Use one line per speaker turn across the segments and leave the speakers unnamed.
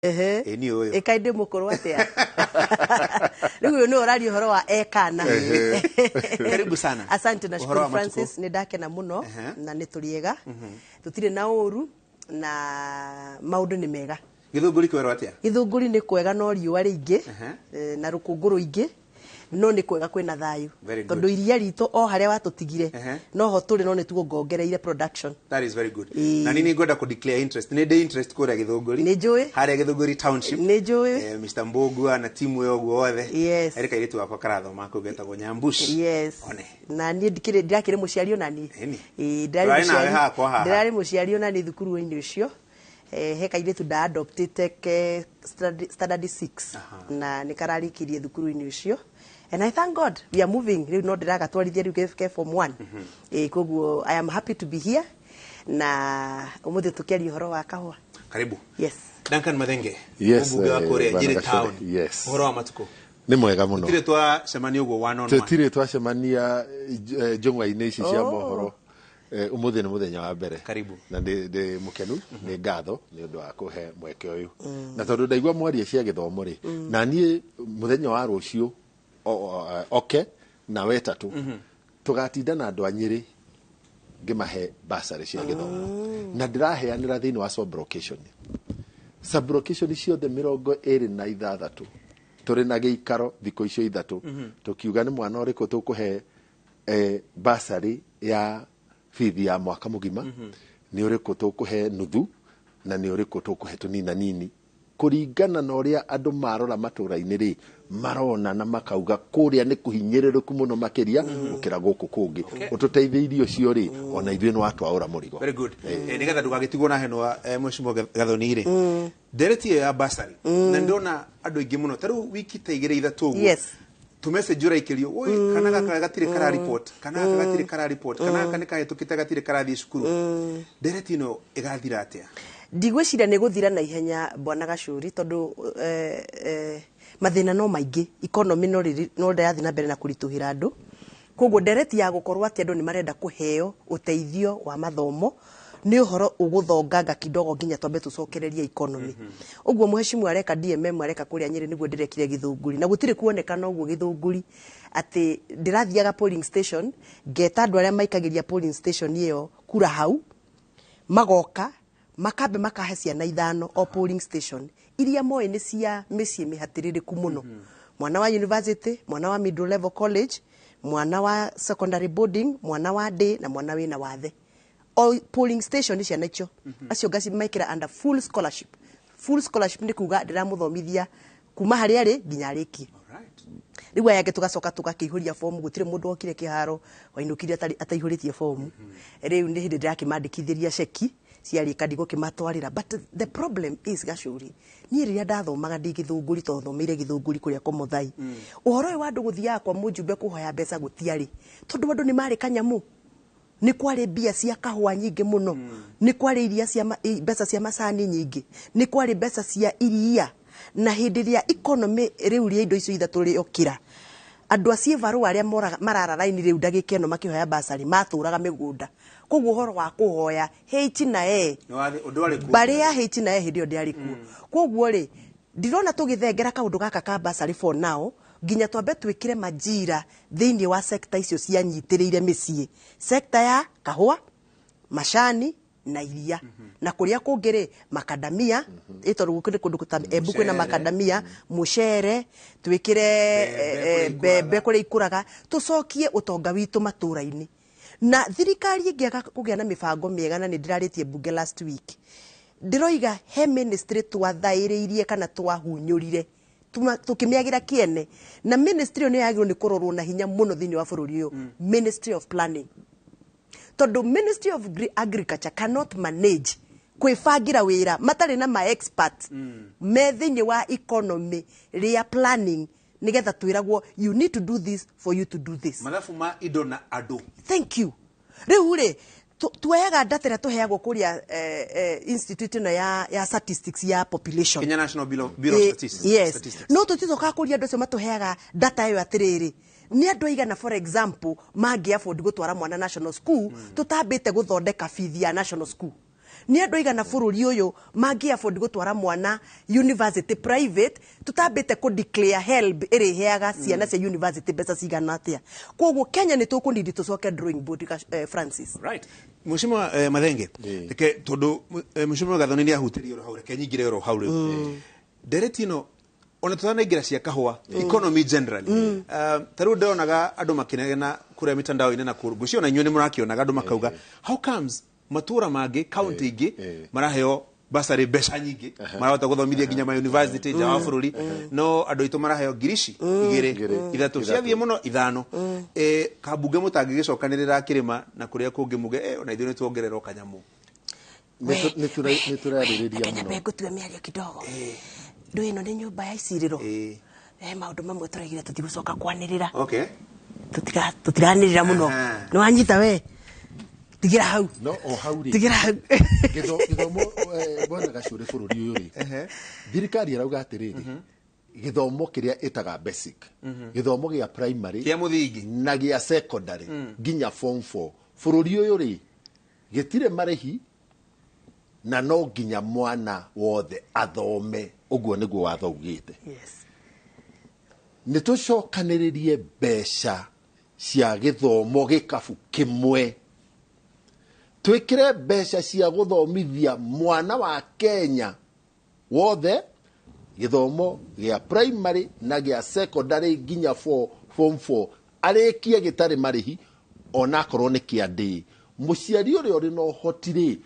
Ehe.
Ĩ niĩ ũyũ.
Ĩ kaĩ ndĩ mũkũrũ atĩa? Rĩu ũyũ nĩwe ũraria ũhoro wa ekana.
Karibu sana.
Asante na
Ũhoro
shukuru
wa matukũ?
Francis, nĩ ndakena mũno na nĩ tũrĩega. Tũtirĩ na ũru na maũndũ nĩ mega.
Gĩthũngũri kwerwo atĩa?
Gĩthũngũri nĩ kwega no riũa rĩingĩ na rũkũngũ rũingĩ, no nĩ kwega, kwĩna thayũ.
Very good.
Tondũ iria ritũ o harĩa watũtigire noho tũrĩ, no nĩ tuongongereire production.
That is very good.
Ĩĩ.
Na nini ngwenda kũ declare interest. Nĩ ndĩ interest kũrĩa Gĩthũngũri.
Nĩ njũĩ.
Harĩa Gĩthũngũri Township.
Nĩ njũĩ.
Mr. Mbũgua na timu ĩyo ũguo othe.
Yes.
Harĩ kairĩtu gakwa karathoma kũu getagwo Nyambush.
Yes.
One.
Na niĩ ndikĩrĩ, ndirakĩrĩ mũciari ona niĩ.
Ĩni.
Ĩĩ, ndĩrarĩ
Tũrarĩ nawe
mũciari.
hakwa haha.
Ndĩrarĩ mũciari ona niĩ thukuru-inĩ ũcio. He kairĩtu nda adoptĩte ke standard 6 na nĩ kararĩkirie thukuru-inĩ ũcio, and I thank God we are moving. Rĩu no ndĩragatwarithia rĩu ke form 1. Ĩĩ, koguo I am happy to be here na ũmũthĩ tũkĩaria ũhoro wa kahũa.
Karibu.
Yes.
Duncan Mathenge.
Yes,
Mũmbunge wa kũrĩa
Bwana
Nyeri
Gacere,
Town.
yes.
Ũhoro wa matukũ?
Nĩ mwega mũno.
Tũtirĩ twacemania ũguo one on one.
Tũtirĩ twacemania njũng'wa-inĩ ici cia
Oh.
mohoro. Ũmũthĩ nĩ mũthenya wa mbere.
Karibu.
Na ndĩ mũkenu, nĩ ngatho nĩ ũndũ wa kũhe mweke ũyũ, na tondũ ndaigua mwaria cia gĩthomo rĩ, na niĩ mũthenya wa rũciũ oke na wetatũ tũgatinda na andũ a Nyĩrĩ ngĩmahe basarĩ cia gĩthomo, na ndĩraheanĩra thĩinĩ wa sub-location, sub-location ciothe 26. Tũrĩ na gĩikaro thikũ icio 3 tũkiuga nĩ mwana ũrĩkũ tũkũhe basarĩ ya bithi ya mwaka mũgima, nĩ ũrĩkũ tũkũhe nuthu, na nĩ ũrĩkũ tũkũhe tũnina nini, kũringana na ũrĩa andũ marora matũra-inĩ rĩ marona na makauga kũrĩa nĩ kũhinyĩrĩrĩku mũno makĩria gũkĩra gũkũ kũngĩ. Ũtũteithĩirie ũcio rĩ, ona ithuĩ nĩ watwaũra mũrigo.
Very good. Nĩgetha ndũgagĩtigwo na henwa, Mheshimiwa Gathoni rĩ, ndereti ĩyo ya basarĩ, na ndĩrona andũ aingĩ mũno ta rĩu wiki ta 2 3 ũguo tũmessage ũraikĩrio, oi, kana gaka gatirĩ kara report, kana gaka gatirĩ kara report, kana gaka nĩ kahĩtũkĩte gatirĩ karathiĩ cukuru. Ndereti ĩno ĩgathira atĩa?
Ndigwĩciria nĩ gũthira na ihenya, bwana Gacũri, tondũ mathĩna no maingĩ, economy no ndĩrathiĩ na mbere na kũritũhĩra andũ. Koguo ndereti ya gũkorwo atĩ andũ nĩ marenda kũheo ũteithio wa mathomo nĩ ũhoro ũgũthonganga kidogo nginya twambe tũcokererie economy. Ũguo mũhecimu areka DMM areka kũrĩa Nyĩrĩ nĩguo ndĩrekire Gĩthũngũri, na gũtirĩ kuonekana ũguo Gĩthũngũri, atĩ ndĩrathiaga polling station ngeta andũ arĩa maikagĩria polling station ĩyo kura hau, magoka makambe makahe ciana 5 o polling station iria moĩ nĩ cia mĩciĩ mĩhatĩrĩrĩku mũno, mwana wa university, mwana wa middle level college, mwana wa secondary boarding, mwana wa day na mwana wĩna wathe. O polling station ciana icio acio ngacimekĩra under full scholarship. Full scholarship nĩ kuga ndĩramũthomithia kuma harĩa arĩ nginya arĩkie. Rĩu aya angĩ tũgacoka tũgakĩihũria fomu. Gũtirĩ mũndũ wokire kĩharo wainũkire ataihũrĩtie fomu. Rĩu nĩ hĩndĩ ndĩrakĩmandĩkithĩria ceki ciarĩka, ndigũkĩmatwarĩra. But the problem is, Gacũri, niĩ rĩrĩa ndathomaga ndĩ Gĩthũngũri, tondũ thomeire Gĩthũngũri kũrĩa Komothai, ũhoro ũyũ wa andũ gũthiaga kwa mũjumbe kũhoya mbeca gũtiarĩ, tondũ andũ nĩ marĩ kanyamũ. Nĩ kwarĩ mbia cia kahũa nyingĩ mũno, nĩ kwarĩ iria cia mbeca cia macani nyingĩ, nĩ kwarĩ mbeca cia iria. Na hĩndĩ ĩrĩa economy rĩu rĩa indo icio ithatũ rĩokĩra, andũ a ciĩbarũa arĩa marara raini rĩu ndagĩka ĩno makĩhoya basarĩ matũraga mĩgũnda. Koguo ũhoro wa kũhoya H na E
Nĩ ũndũ warĩ kuo.
Mbarĩ ya H na E hĩndĩ ĩyo ndĩarĩ kuo. Koguo rĩ, ndirona tũgĩthengera kaũndũ gaka ka basarĩ for now nginya twambe twĩkĩre majira thĩinĩ wa sekta icio cianyitĩrĩire mĩciĩ, sekta ya kahũa, macani na iria, na kũrĩa kũngĩ rĩ makadamia, ĩ tondũ gũkĩrĩ kũndũ ta Embu kwĩna
Mũcere.
Makadamia, mũcere, twĩkĩre
Mbembe kũrĩa
mbembe
ikũraga.
Kũrĩa ikũraga, tũcokie ũtonga witũ matũra-inĩ. Na thirikari ĩngĩaga kũgĩa na mĩbango mĩega, na nĩ ndĩrarĩtie mbunge last week ndĩroiga he ministry twathaĩrĩirie kana twahunyũrire tũkĩmĩagĩra kĩene, na ministry ĩyo nĩ yagĩrĩirwo nĩ kũrorwo na hinya mũno thĩinĩ wa bũrũri ũyũ, Ministry of Planning, tondũ Ministry of Agriculture cannot manage kwĩbangĩra wĩra matarĩ na ma expert me thĩinĩ wa economy rĩa planning, nĩgetha twĩragwo, "You need to do this for you to do this."
Mathabu ma indo na andũ.
Thank you. Rĩu rĩ, tuoyaga data ĩrĩa tũheagwo kũrĩa institute ĩno ya statistics ya population.
Kenya National Bureau of Statistics.
Yes.
Statistics.
No tũticokaga kũria andũ acio matũheaga data ĩyo atĩrĩrĩ, nĩ andũ aigana, for example, mangĩ afford gũtwara mwana national school, tũtambĩte gũthondeka bithi ya national school? Nĩ andũ aigana bũrũri ũyũ mangĩ afford gũtwara mwana university private tutambĩte kũ declare HELB ĩrĩheaga ciana cia university mbeca cigana atĩa? Koguo Kenya nĩ tũkũnidi tũcoke drawing board, Francis.
Right. Mheshimiwa Mathenge, reke tondu Mheshimiwa Gathoni nĩ ahutirie oro hau, reke nyingire oro hau rĩu. Ndereti ĩno ona tutanaingĩra cia kahũa, economy generally, ta rĩu ndonaga andũ makĩnegena kũrĩa mitandao-inĩ na kũrũ ngwĩciria ona inyuĩ nĩ mũrakĩonaga andũ makauga, how comes matũra mangĩ, kaunti ingĩ, maraheo basarĩ mbeca nyingĩ, marahota gũthomithia nginya ma university nja wa bũrũri, no andũ aitũ maraheo ngiri ici igĩrĩ,
Igĩrĩ.
ithatũ, ciathiĩ mũno ithano? Kambunge mũtangĩgĩcokanĩrĩra kĩrĩma na kũrĩa kũngĩ muge, ona ithuĩ nĩ tuongererwo kanyamũ?
Nĩ tũrarĩrĩria
Kenya
mũno.
Ngũtue mĩario kidogo. Ndũ ĩno nĩ nyũmba ya icirĩro. He maũndũ mamwe tũraigire tũtigũcoka kwanĩrĩra. Tũtiranĩrĩra mũno. Nĩ wanyita we, tigĩra hau.
No o hau rĩ,
Tigĩra hau.
Gĩthomo, bwana Gacũrĩ, bũrũri ũyũ rĩ, thirikari ĩrauga atĩrĩrĩ, gĩthomo kĩrĩa ĩtaga basic, gĩthomo gĩa primary
Kĩa mũthingi.
na gĩa secondary nginya form 4 bũrũri ũyũ rĩ, gĩtirĩ marĩhi na no nginya mwana wothe athome. Ũguo nĩguo watho ugĩte. Nĩ tũcokanĩrĩrie mbeca cia gĩthomo gĩkabu kĩmwe, twĩkĩre mbeca cia gũthomithia mwana wa Kenya wothe gĩthomo gĩa primary na gĩa secondary nginya form 4, arĩkie gĩtarĩ marĩhi, onakorwo nĩ kĩa ndĩ. Mũciari ũrĩa ũrĩ na ũhoti rĩ,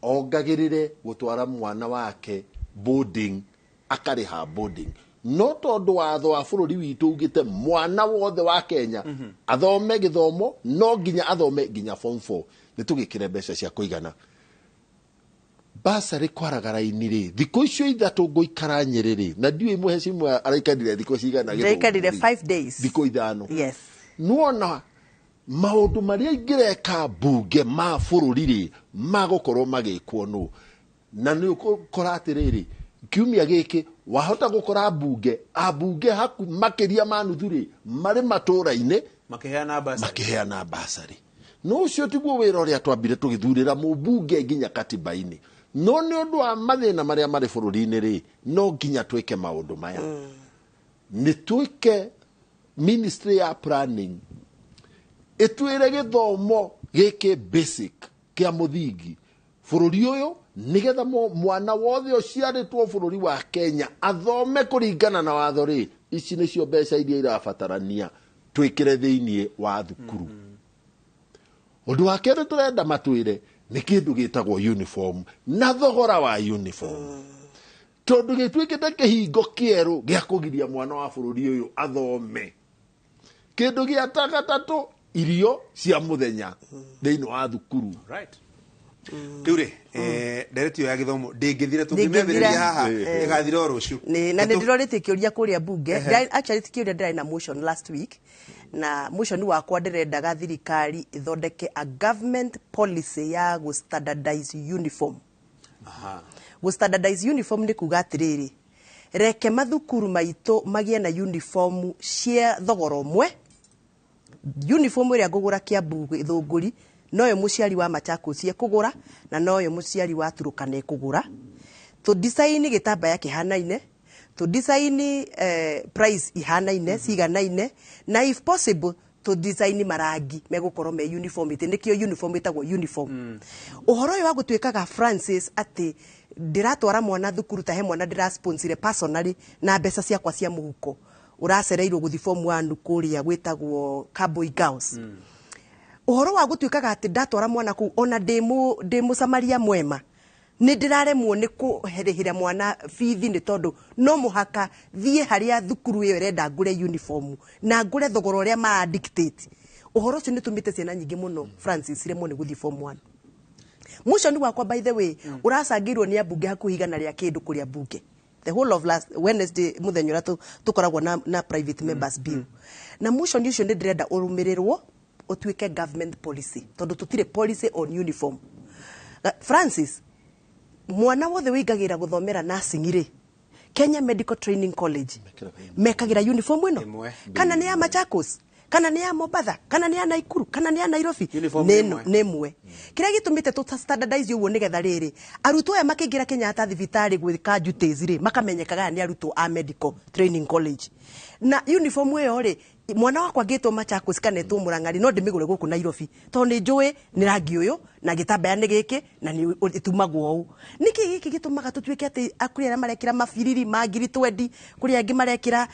ongagĩrĩre gũtwara mwana wake boarding, akarĩha boarding. No tondũ watho wa bũrũri witũ ugĩte mwana wothe wa Kenya athome gĩthomo, no nginya athome nginya form 4, nĩ tũgĩkĩre mbeca cia kũigana basarĩ kwaragara-inĩ rĩ. Thikũ icio 3 ngũikara Nyĩrĩ rĩ, na ndiũĩ mũhecimwa araikarire thikũ cigana Gĩthũngũri.
Ndaikarire 5 days.
Thikũ 5.
Yes.
Nuona maũndũ marĩa ingĩreka mbunge ma bũrũri rĩ, magũkorwo magĩkwo nũ, na nĩ ũgũkora atĩrĩrĩ, kiumia gĩkĩ wahota gũkora mbunge, ambunge haku makĩria ma nuthu rĩ, marĩ matũra-inĩ
makĩheana basarĩ.
Makĩheana basarĩ. No ũcio tiguo wĩra ũrĩa twambire tũgĩthurĩra mũmbunge nginya katiba-inĩ. No nĩ ũndũ wa mathĩna marĩa marĩ bũrũri-inĩ rĩ, no nginya twĩke maũndũ maya. Nĩ twĩke ministry ya planning ĩtwĩre gĩthomo gĩkĩ basic kĩa mũthingi bũrũri ũyũ, nĩgetha mwana wothe ũciarĩtwo bũrũri wa Kenya athome kũringana na watho rĩ, ici nĩcio mbeca iria irabatarania twĩkĩre thĩiniĩ wa thukuru. Ũndũ wa kerĩ tũrenda matwĩre nĩ kĩndũ gĩtagwo uniform na thogora wa uniform, tondũ gĩtuĩkĩte kĩhingo kĩerũ gĩa kũgiria mwana wa bũrũri ũyũ athome. Kĩndũ gĩa gatatũ, irio cia mũthenya thĩinĩ wa thukuru.
Right, rĩu rĩ, ndereti ĩyo ya gĩthomo ndĩngĩthira tũngĩmĩambĩrĩria haha ĩgathira o rũciũ.
Na nĩ ndĩrorĩtie kĩũria kũrĩa bunge. Actually ti kĩũria, ndĩrarĩ na motion last week, na motion wakwa ndĩrendaga thirikari ĩthondeke a government policy ya gũ standardize uniform. Gũ standardize uniform nĩ kuga atĩrĩrĩ, reke mathukuru maitũ magĩe na uniform cia thogora ũmwe. Uniform ĩrĩa ngũgũra Kiambu Gĩthũngũri noyo mũciari wa Machakos ekũgũra, na noyo mũciari wa Turukana ekũgũra. Tũ design gĩtambaya kĩhanaine, tũ design price ihanaine, ciganaine, na if possible tũ design marangi megũkorwo me uniformity. Nĩkĩo uniform ĩtagwo uniform. Ũhoro ũyũ wa gũtuĩkaga, Francis, atĩ ndĩratwara mwana thukuru, ta he mwana ndĩrasponsire personally na mbeca ciakwa cia mũhuko, ũracereirwo gũthi form 1 kũrĩa gwĩtagwo Cowboy Girls. Ũhoro wa gũtuĩkaga atĩ ndatwara mwana kũu, ona ndĩ mũsamaria mwema, nĩ ndĩraremwo nĩ kũrĩhĩra mwana bithi, nĩ tondũ no mũhaka thiĩ harĩa thukuru ĩyo ĩrenda ngũre uniform na ngũre thogora ũrĩa mara dictate. Ũhoro ũcio nĩ tũmĩte ciana nyingĩ mũno, Francis, iremwo nĩ gũthiĩ form 1. Motion wakwa, by the way, ũracangĩirwo nĩ ambunge hakuhĩ igana rĩa kĩndũ kũrĩa bunge the whole of last Wednesday, mũthenya ũrĩa tũkoragwo na private members bill. Na motion ũcio nĩ ndĩrenda ũrũmĩrĩrwo ũtuĩke government policy, tondũ tũtirĩ policy on uniform. Francis, mwana wothe wĩingagĩra gũthomera nursing rĩ, Kenya Medical Training College, mekagĩra uniform ĩno.
Ĩmwe.
Kana nĩ ya Machakos, Kana nĩ ya Mombatha, kana nĩ ya Naikuru, kana nĩ ya Nairobi,
Uniform
nĩ
nĩ
ĩno
ĩmwe.
Nĩ ĩmwe. Kĩrĩa gĩtũmĩte tũ standardize ũguo nĩgetha rĩrĩ, arutwo aya makĩingĩra Kenyatta thibitarĩ gwĩka duties rĩ, makamenyekaga aya nĩ arutwo a medical training college. Na uniform ĩyo rĩ, mwana wakwa angĩtwo Machakos kana etwo Murang'a rĩ, no ndĩmĩgũre gũkũ Nairobi tondũ nĩ njũĩ nĩ rangi ũyũ na gĩtambaya nĩ gĩkĩ na nĩ ĩtumagwo ũũ. Nĩkĩ gĩkĩ gĩtũmaga tũtuĩke atĩ kũrĩ arĩa marekĩra mabiriri ma ngiri twendi, kũrĩ angĩ marekĩra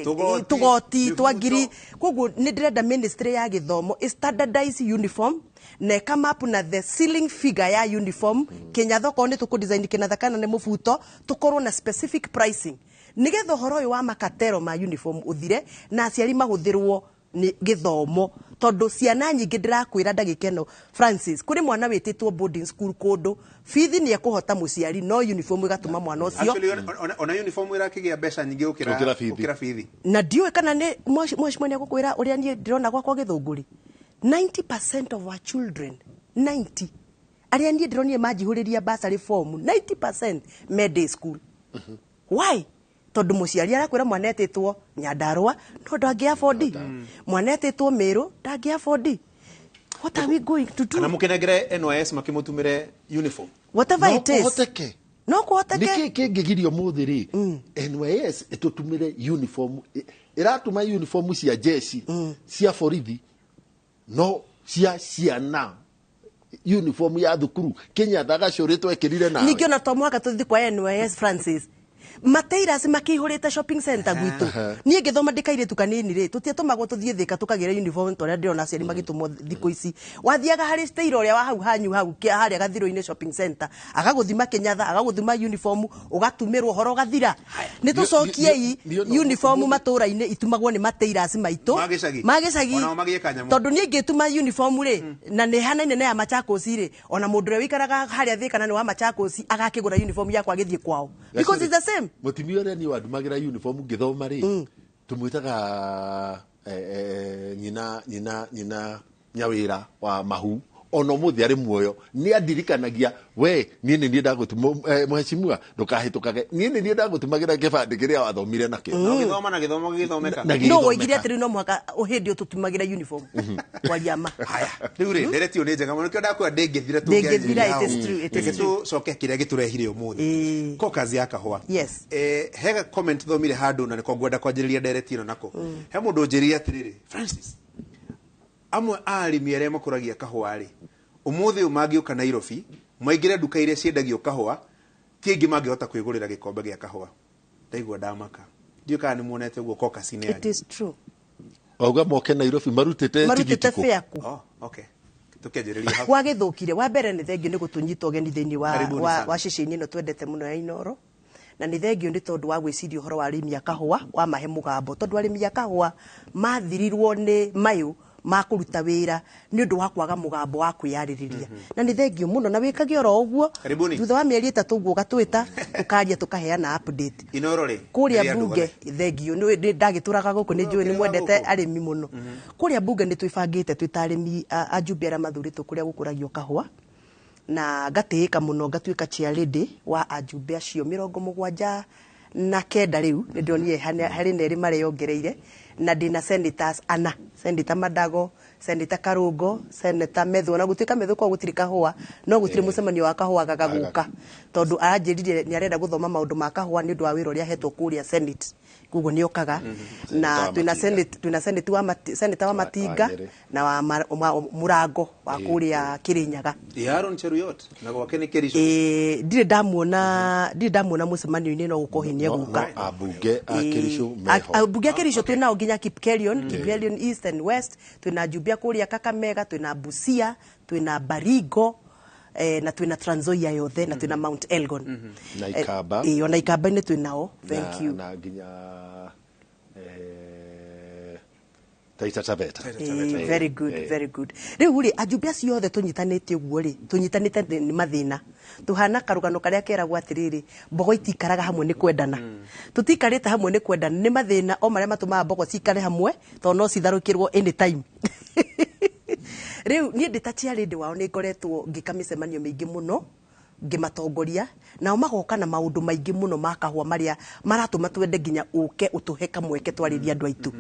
Tũgoti,
tũgoti twa
mĩbuto.
ngiri. Koguo nĩ ndĩrenda ministry ya gĩthomo ĩ standardize uniform na ĩka map na the ceiling figure ya uniform. Kĩnyatha okorwo nĩ tũkũ design kĩnatha kana nĩ mũbuto, tũkorwo na specific pricing nĩgetha ũhoro ũyũ wa makatero ma uniform ũthire na aciari mahũthĩrwo nĩ gĩthomo, tondũ ciana nyingĩ, ndĩrakwĩra ndagĩka ĩno, Francis, kũrĩ mwana wĩtĩtwo boarding school kũndũ, bithi nĩ ekũhota mũciari, no uniform ĩgatũma mwana ũcio
Actually, ona uniform ĩrakĩgĩa mbeca nyingĩ gũkĩra
Gũkĩra bithi.
Gũkĩra bithi.
Na ndiũĩ kana nĩ mheshimiwa nĩ egũkwĩra ũrĩa niĩ ndĩrona gwakwa Gĩthũngũri, 90% of our children, 90 arĩa niĩ ndĩronire manjihũrĩria bursary form, 90% me day school. Why? Tondũ mũciari arakwĩra mwana etĩtwo Nyandarũa no ndangĩ afford, mwana etĩtwo Mĩrũ ndangĩ afford. What are we going to do?
Kana mũkĩnengere NYS makĩmũtumĩre uniform.
Whatever
No
it is.
Kũhoteke.
No kũhoteke.
Nĩkĩ kĩngĩgirio mũthĩ rĩ NYS ĩtũtumĩre uniform? Ĩratuma uniform cia jeshi, cia borithi, no cia ciana uniform ya thukuru Kenyatta gacũrĩ twekĩrire nawe.
Ningĩ ona to mũhaka tũthiĩ kwa NYS, Francis. Mateirasi makĩihũrĩte shopping center gwitũ. Niĩ ngĩthoma ndĩ kairĩtu kanini rĩ, tũtiatũmagwo tũthiĩ Thĩka tũkagĩre uniform ta ũrĩa ndĩrona aciari magĩtũmwo thikũ ici. Wathiaga harĩ tailor ũrĩa wa hau hanyu hau harĩa Gathirũ-inĩ shopping center, agagũthima kĩnyatha, agagũthima uniform, ũgatumĩrwo, ũhoro ũgathira. Nĩ tũcokiei uniform matũra-inĩ, itumagwo nĩ mateirasi maitũ
Ma gĩcagi.
Ma gĩcagi.
Onao magĩe kanyamũ.
Tondũ niĩ ingĩtuma uniform rĩ, na nĩ hanaine na ya Machakos rĩ, ona mũndũ ũrĩa ũikaraga harĩa Thĩka na nĩ wa Machakos agakĩgũra uniform yakwa agĩthiĩ kwao, because it's the same.
Mũtumia ũrĩa niĩ wandumagĩra uniform ngĩthoma rĩ, tũmwĩtaga nyina nyawĩra wa mahu, ona ũmũthĩ arĩ muoyo, nĩ andirikanagia, we niĩ nĩ niĩ ndagũtuma, mheshimiwa, ndũkahĩtũkage, niĩ nĩ niĩ ndagũtumagĩra kĩbandĩ kĩrĩa wathomire nakĩo.
Na ũgĩthoma na gĩthomo gĩgĩthomeka.
Na
No
gĩgĩthomeka.
woigire atĩrĩ, no mũhaka hĩndĩ ĩyo tũtumagĩra uniform, kwaria ma.
Haya, rĩu rĩ, ndereti ĩyo nĩ njega mũno, nĩkĩo ndakwĩra ndĩngĩthira.
Ndĩngĩthira, it is true, it is
Reke
true.
tũcoke kĩrĩa gĩtũrehire ũmũthĩ, caucus ya kahũa.
Yes.
Hega comment thomire handũ na nĩko ngwenda kwanjĩrĩria ndereti ĩno nako. He mũndũ ũnjĩrire atĩrĩrĩ, Francis, amwe a arĩmi arĩa makũragia kahũa rĩ, ũmũthĩ ũyũ mangĩũka Nairobi maingĩre nduka iria ciendagio kahũa, ti aingĩ mangĩhota kwĩgũrĩra gĩkombe gĩa kahũa. Ndaigua ndamaka. Ndiũĩ kana nĩ muonete ũguo caucus-inĩ
It
yanyu.
is true.
Wauga moke Nairobi marutĩte
Marutĩte
tigiti kũ?
fare kũ?
Oh, okay, tũkĩanjĩrĩria hau.
Gwagĩthũkire wa mbere, nĩ thengio nĩ gũtũnyita ũgeni thĩinĩ wa,
Karibuni
wa,
sana.
wa ceceni ĩno twendete mũno ya Inoro, na nĩ thengio nĩ tondũ wa gwĩciria ũhoro wa arĩmi a kahũa, wa mahe mũgambo, tondũ arĩmi a kahũa mathirirwo nĩ mayũ ma kũruta wĩra nĩ ũndũ wa kwaga mũgambo wa kwĩyarĩrĩria. Na nĩ thengio mũno na wĩkage oro ũguo.
Karibuni.
Thutha wa mĩeri 3 ũguo ũgatwĩta, tũkaria, tũkaheana update.
Inoro rĩ,
Kũrĩa
nĩ rĩa andũ
bunge
othe.
Thengio nĩ ndagĩtũraga gũkũ, nĩ njũĩ nĩ
Ũkĩrĩ wa
mwendete
gũkũ?
arĩmi mũno. Kũrĩa bunge nĩ twĩbangĩte twĩ ta arĩmi ajumbe arĩa mathurĩtwo kũrĩa gũkũragio kahũa, na ngatĩĩka mũno ngatuĩka chair lady wa ajumbe acio 79. Rĩu nĩ ndĩronire harĩ na erĩ mareyongereire, na ndĩna senators ana: Senator Madago, Senator Karungo, Senator Methu. Na gũtuĩka Methu kwao gũtirĩ kahũa, no gũtirĩ mũcemanio wa kahũa gagagũka, tondũ aranjĩrire nĩ arenda gũthoma maũndũ ma kahũa nĩ ũndũ wa wĩra ũrĩa ahetwo kũrĩa Senate, koguo nĩ okaga. Na
Senator wa
twĩna
Matinga.
Senate, twĩna Senate wa Senator wa Matinga
Nyĩrĩ.
na wa Mũrango wa kũrĩa Kĩrĩnyaga.
Ĩ, Aaron Cheruiyot na gwake nĩ Kericho.
Ĩĩ, ndirĩ ndamuona mũcemanio-inĩ, no gũkorwo hihi nĩ egũka.
No ambunge a Kericho meho.
Ambunge a Kericho twĩnao nginya Kipkelion, Kipkelion East and West. Twĩna ajumbe a kũrĩa Kakamega, twĩna Busia, twĩna Baringo, na twĩna Trans Nzoia yothe, na twĩna Mount Elgon.
Na Ikamba.
Ona Ikamba-inĩ twĩnao, thank
na,
you.
Na nginya Taita Taveta.
Very good, very good. Rĩu rĩ, ajumbe acio othe tũnyitanĩte ũguo rĩ, tũnyitanĩte nĩ mathĩna. Tũhana karũgano karĩa keragwo atĩrĩrĩ, mbogo itikaraga hamwe nĩ kwendana. Tũtikarĩte hamwe nĩ kwendana, nĩ mathĩna o marĩa matũmaga mbogo cikare hamwe, tondũ no citharũkĩrwo anytime. Rĩu niĩ ndĩ ta chair lady wao nĩ ngoretwo ngĩka mĩcemanio mĩingĩ mũno ngĩmatongoria, nao magoka na maũndũ maingĩ mũno ma kahũa marĩa maratũma twende nginya ũke ũtũhe kamweke twarĩrie andũ aitũ.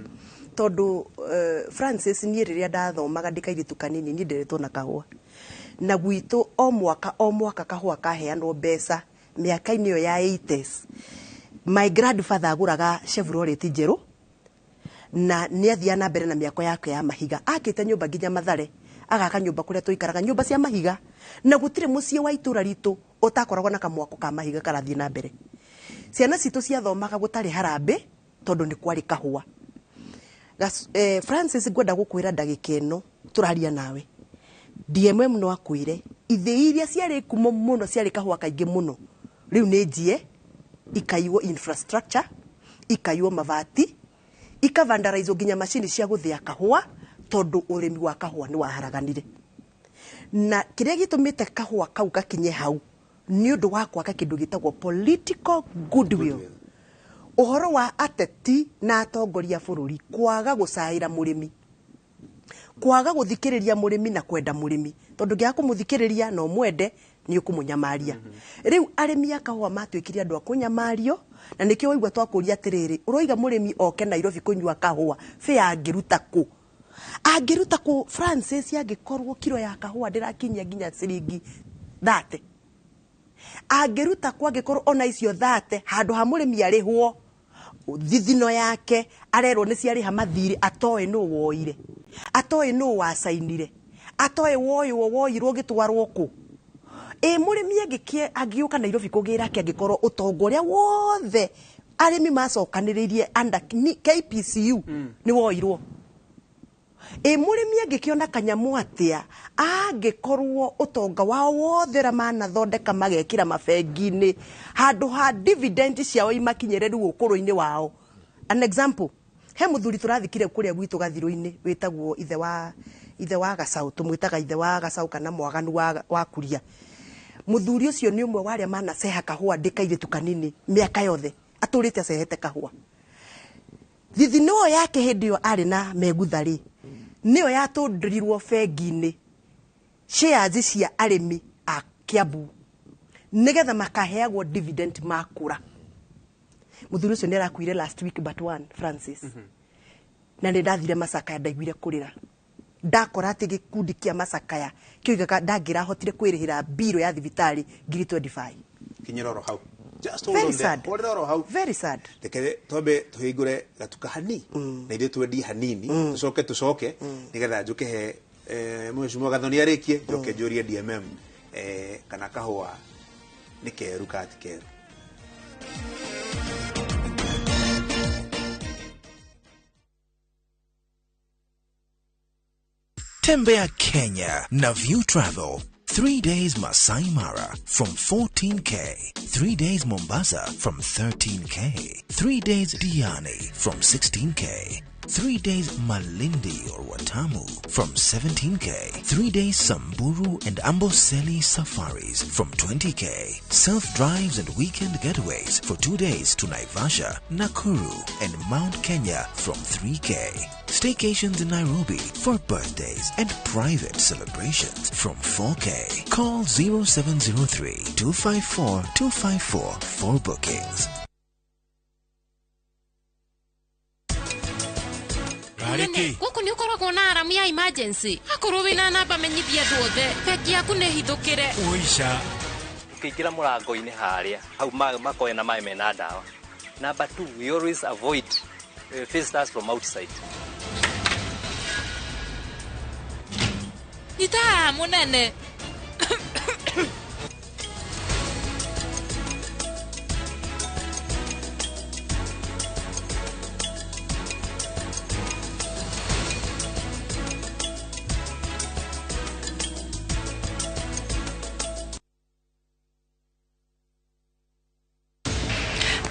Tondu Francis niĩ rĩrĩa ndathomaga ndĩ kairĩtu kanini niĩ nderetwo na kahũa. Na gwitũ o mwaka kahũa kaheanwo mbeca mĩaka-inĩ ĩyo ya 80s. My grandfather agũraga Chevrolet njerũ na nĩ athiaga na mbere na mĩako yake ya mahiga. Akĩte nyũmba nginya Mathare, agaka nyũmba kũrĩa tũikaraga, nyũmba cia mahiga. Na gũtirĩ mũciĩ wa itũra ritũ ũtakoragwo na kamwako ka mahiga karathiĩ na mbere. Ciana citũ ciathomaga gũtarĩ harambĩ tondũ nĩ kwarĩ kahũa. Francis ngwenda gũkwĩra ndagĩka ĩno tũraria nawe. DMM no akwĩre ithĩi iria ciarĩ kumo mũno ciarĩ kahũa kaingĩ mũno rĩu nĩ njie ikaiywo infrastructure, ikaiywo mabati, ikavandaraizwo nginya macini cia gũthĩa kahũa tondũ ũrĩmi wa kahũa nĩ waharaganire. Na kĩrĩa gĩtũmĩte kahũa kau gakinye hau nĩ ũndũ wa kwaga kĩndũ gĩtagwo political goodwill. Ũhoro wa ateti na atongoria bũrũri kwaga gũcaĩra mũrĩmi, kwaga gũthikĩrĩria mũrĩmi na kwenda mũrĩmi, tondũ ũngĩaga kũmũthikĩrĩria na ũmwende nĩ ũkũmũnyamaria. Rĩu arĩmi a kahũa matuĩkire andũ a kũnyamario, na nĩkĩo waigua twakũria atĩrĩrĩ, ũroiga mũrĩmi oke Nairobi kũnyua kahũa, bĩa angĩruta kũ? Angĩruta kũ Francis angĩkorwo kiro ya kahũa ndĩrakinyia nginya ciringi 30? Angĩruta kũ angĩkorwo ona icio 30 handũ ha mũrĩmi arĩhwo thithino yake arerwo nĩ ciarĩha mathirĩ atoĩ nũ woire, atoĩ nũ wacainire, atoĩ woywo woirwo gĩtwarwo kũ. Ĩ mũrĩmi angĩũka Nairobi kũgĩra kĩ angĩkorwo ũtonga ũrĩa wothe arĩmi macokanĩrĩirie under KPCU nĩ woirwo. Ĩ mũrĩmi angĩkĩona kanyamũ atĩa angĩkorwo ũtonga wao wothe ũrĩa manathondeka magekĩra mabengi-inĩ handũ ha dividend ciao imakinyĩre rĩu ũkũrũ-inĩ wao. An example, he mũthuri tũrathikire kũrĩa gwitũ gathirũ-inĩ wĩtagwo ithe wa Gacaũ, tũmwĩtaga ithe wa Gacaũ kana mwaganu wa Kuria. Mũthuri ũcio nĩ ũmwe wa arĩa manaceha kahũa ndĩ kairĩtu kanini mĩaka yothe atũrĩte acehete kahũa. Thithino yake hĩndĩ ĩyo arĩ na megutha rĩ, nĩyo yatũndĩrirwo bengi-inĩ shares cia arĩmi a Kiambu nĩgetha makaheagwo dividend makũra. Mũthuri ũcio nĩ arakuire last week but one, Francis. Na nĩ ndathire Macakaya ndaiguire kũrĩra. Ndakora atĩ gĩkundi kĩa Macakaya kĩoigaga ndangĩrahotire kwĩrĩhĩra mbirũ ya thibitarĩ 25,000.
Kinyĩra oro hau. Just hold
Very
on there.
sad.
Hold oro hau.
Very sad.
Reke twambe tũhingũre gatuka hani na ithuĩ twendie hanini tũcoke tũcoke nĩgetha njũke he mheshimiwa Gathoni arĩkie njoke njũrie DMM kana kahũa nĩ keru kana ti keru.
Tembea Kenya na View Travel. 3 days Masai Mara from 14K. 3 days Mombasa from 13K. 3 days Diani from 16K. 3 days Malindi or Watamu from 17K. 3 days Samburu and Amboseli safaris from 20K. Self-drives and weekend getaways for 2 days to Naivasha, Nakuru and Mount Kenya from 3K. Staycations in Nairobi for birthdays and private celebrations from 4K. Call 0703 254 254 for bookings.
Gũkũ nĩ ũkoragwo na aramu ya emergency. Akorwo wĩna namba menyithia andũ othe, bengi yaku nĩ hithũkĩre.
Ũica.
Ũkĩingĩra mũrango-inĩ harĩa, hau makoe na maĩ mena ndawa. Number 2, we always avoid visitors from outside.
Nyita haha mũnene.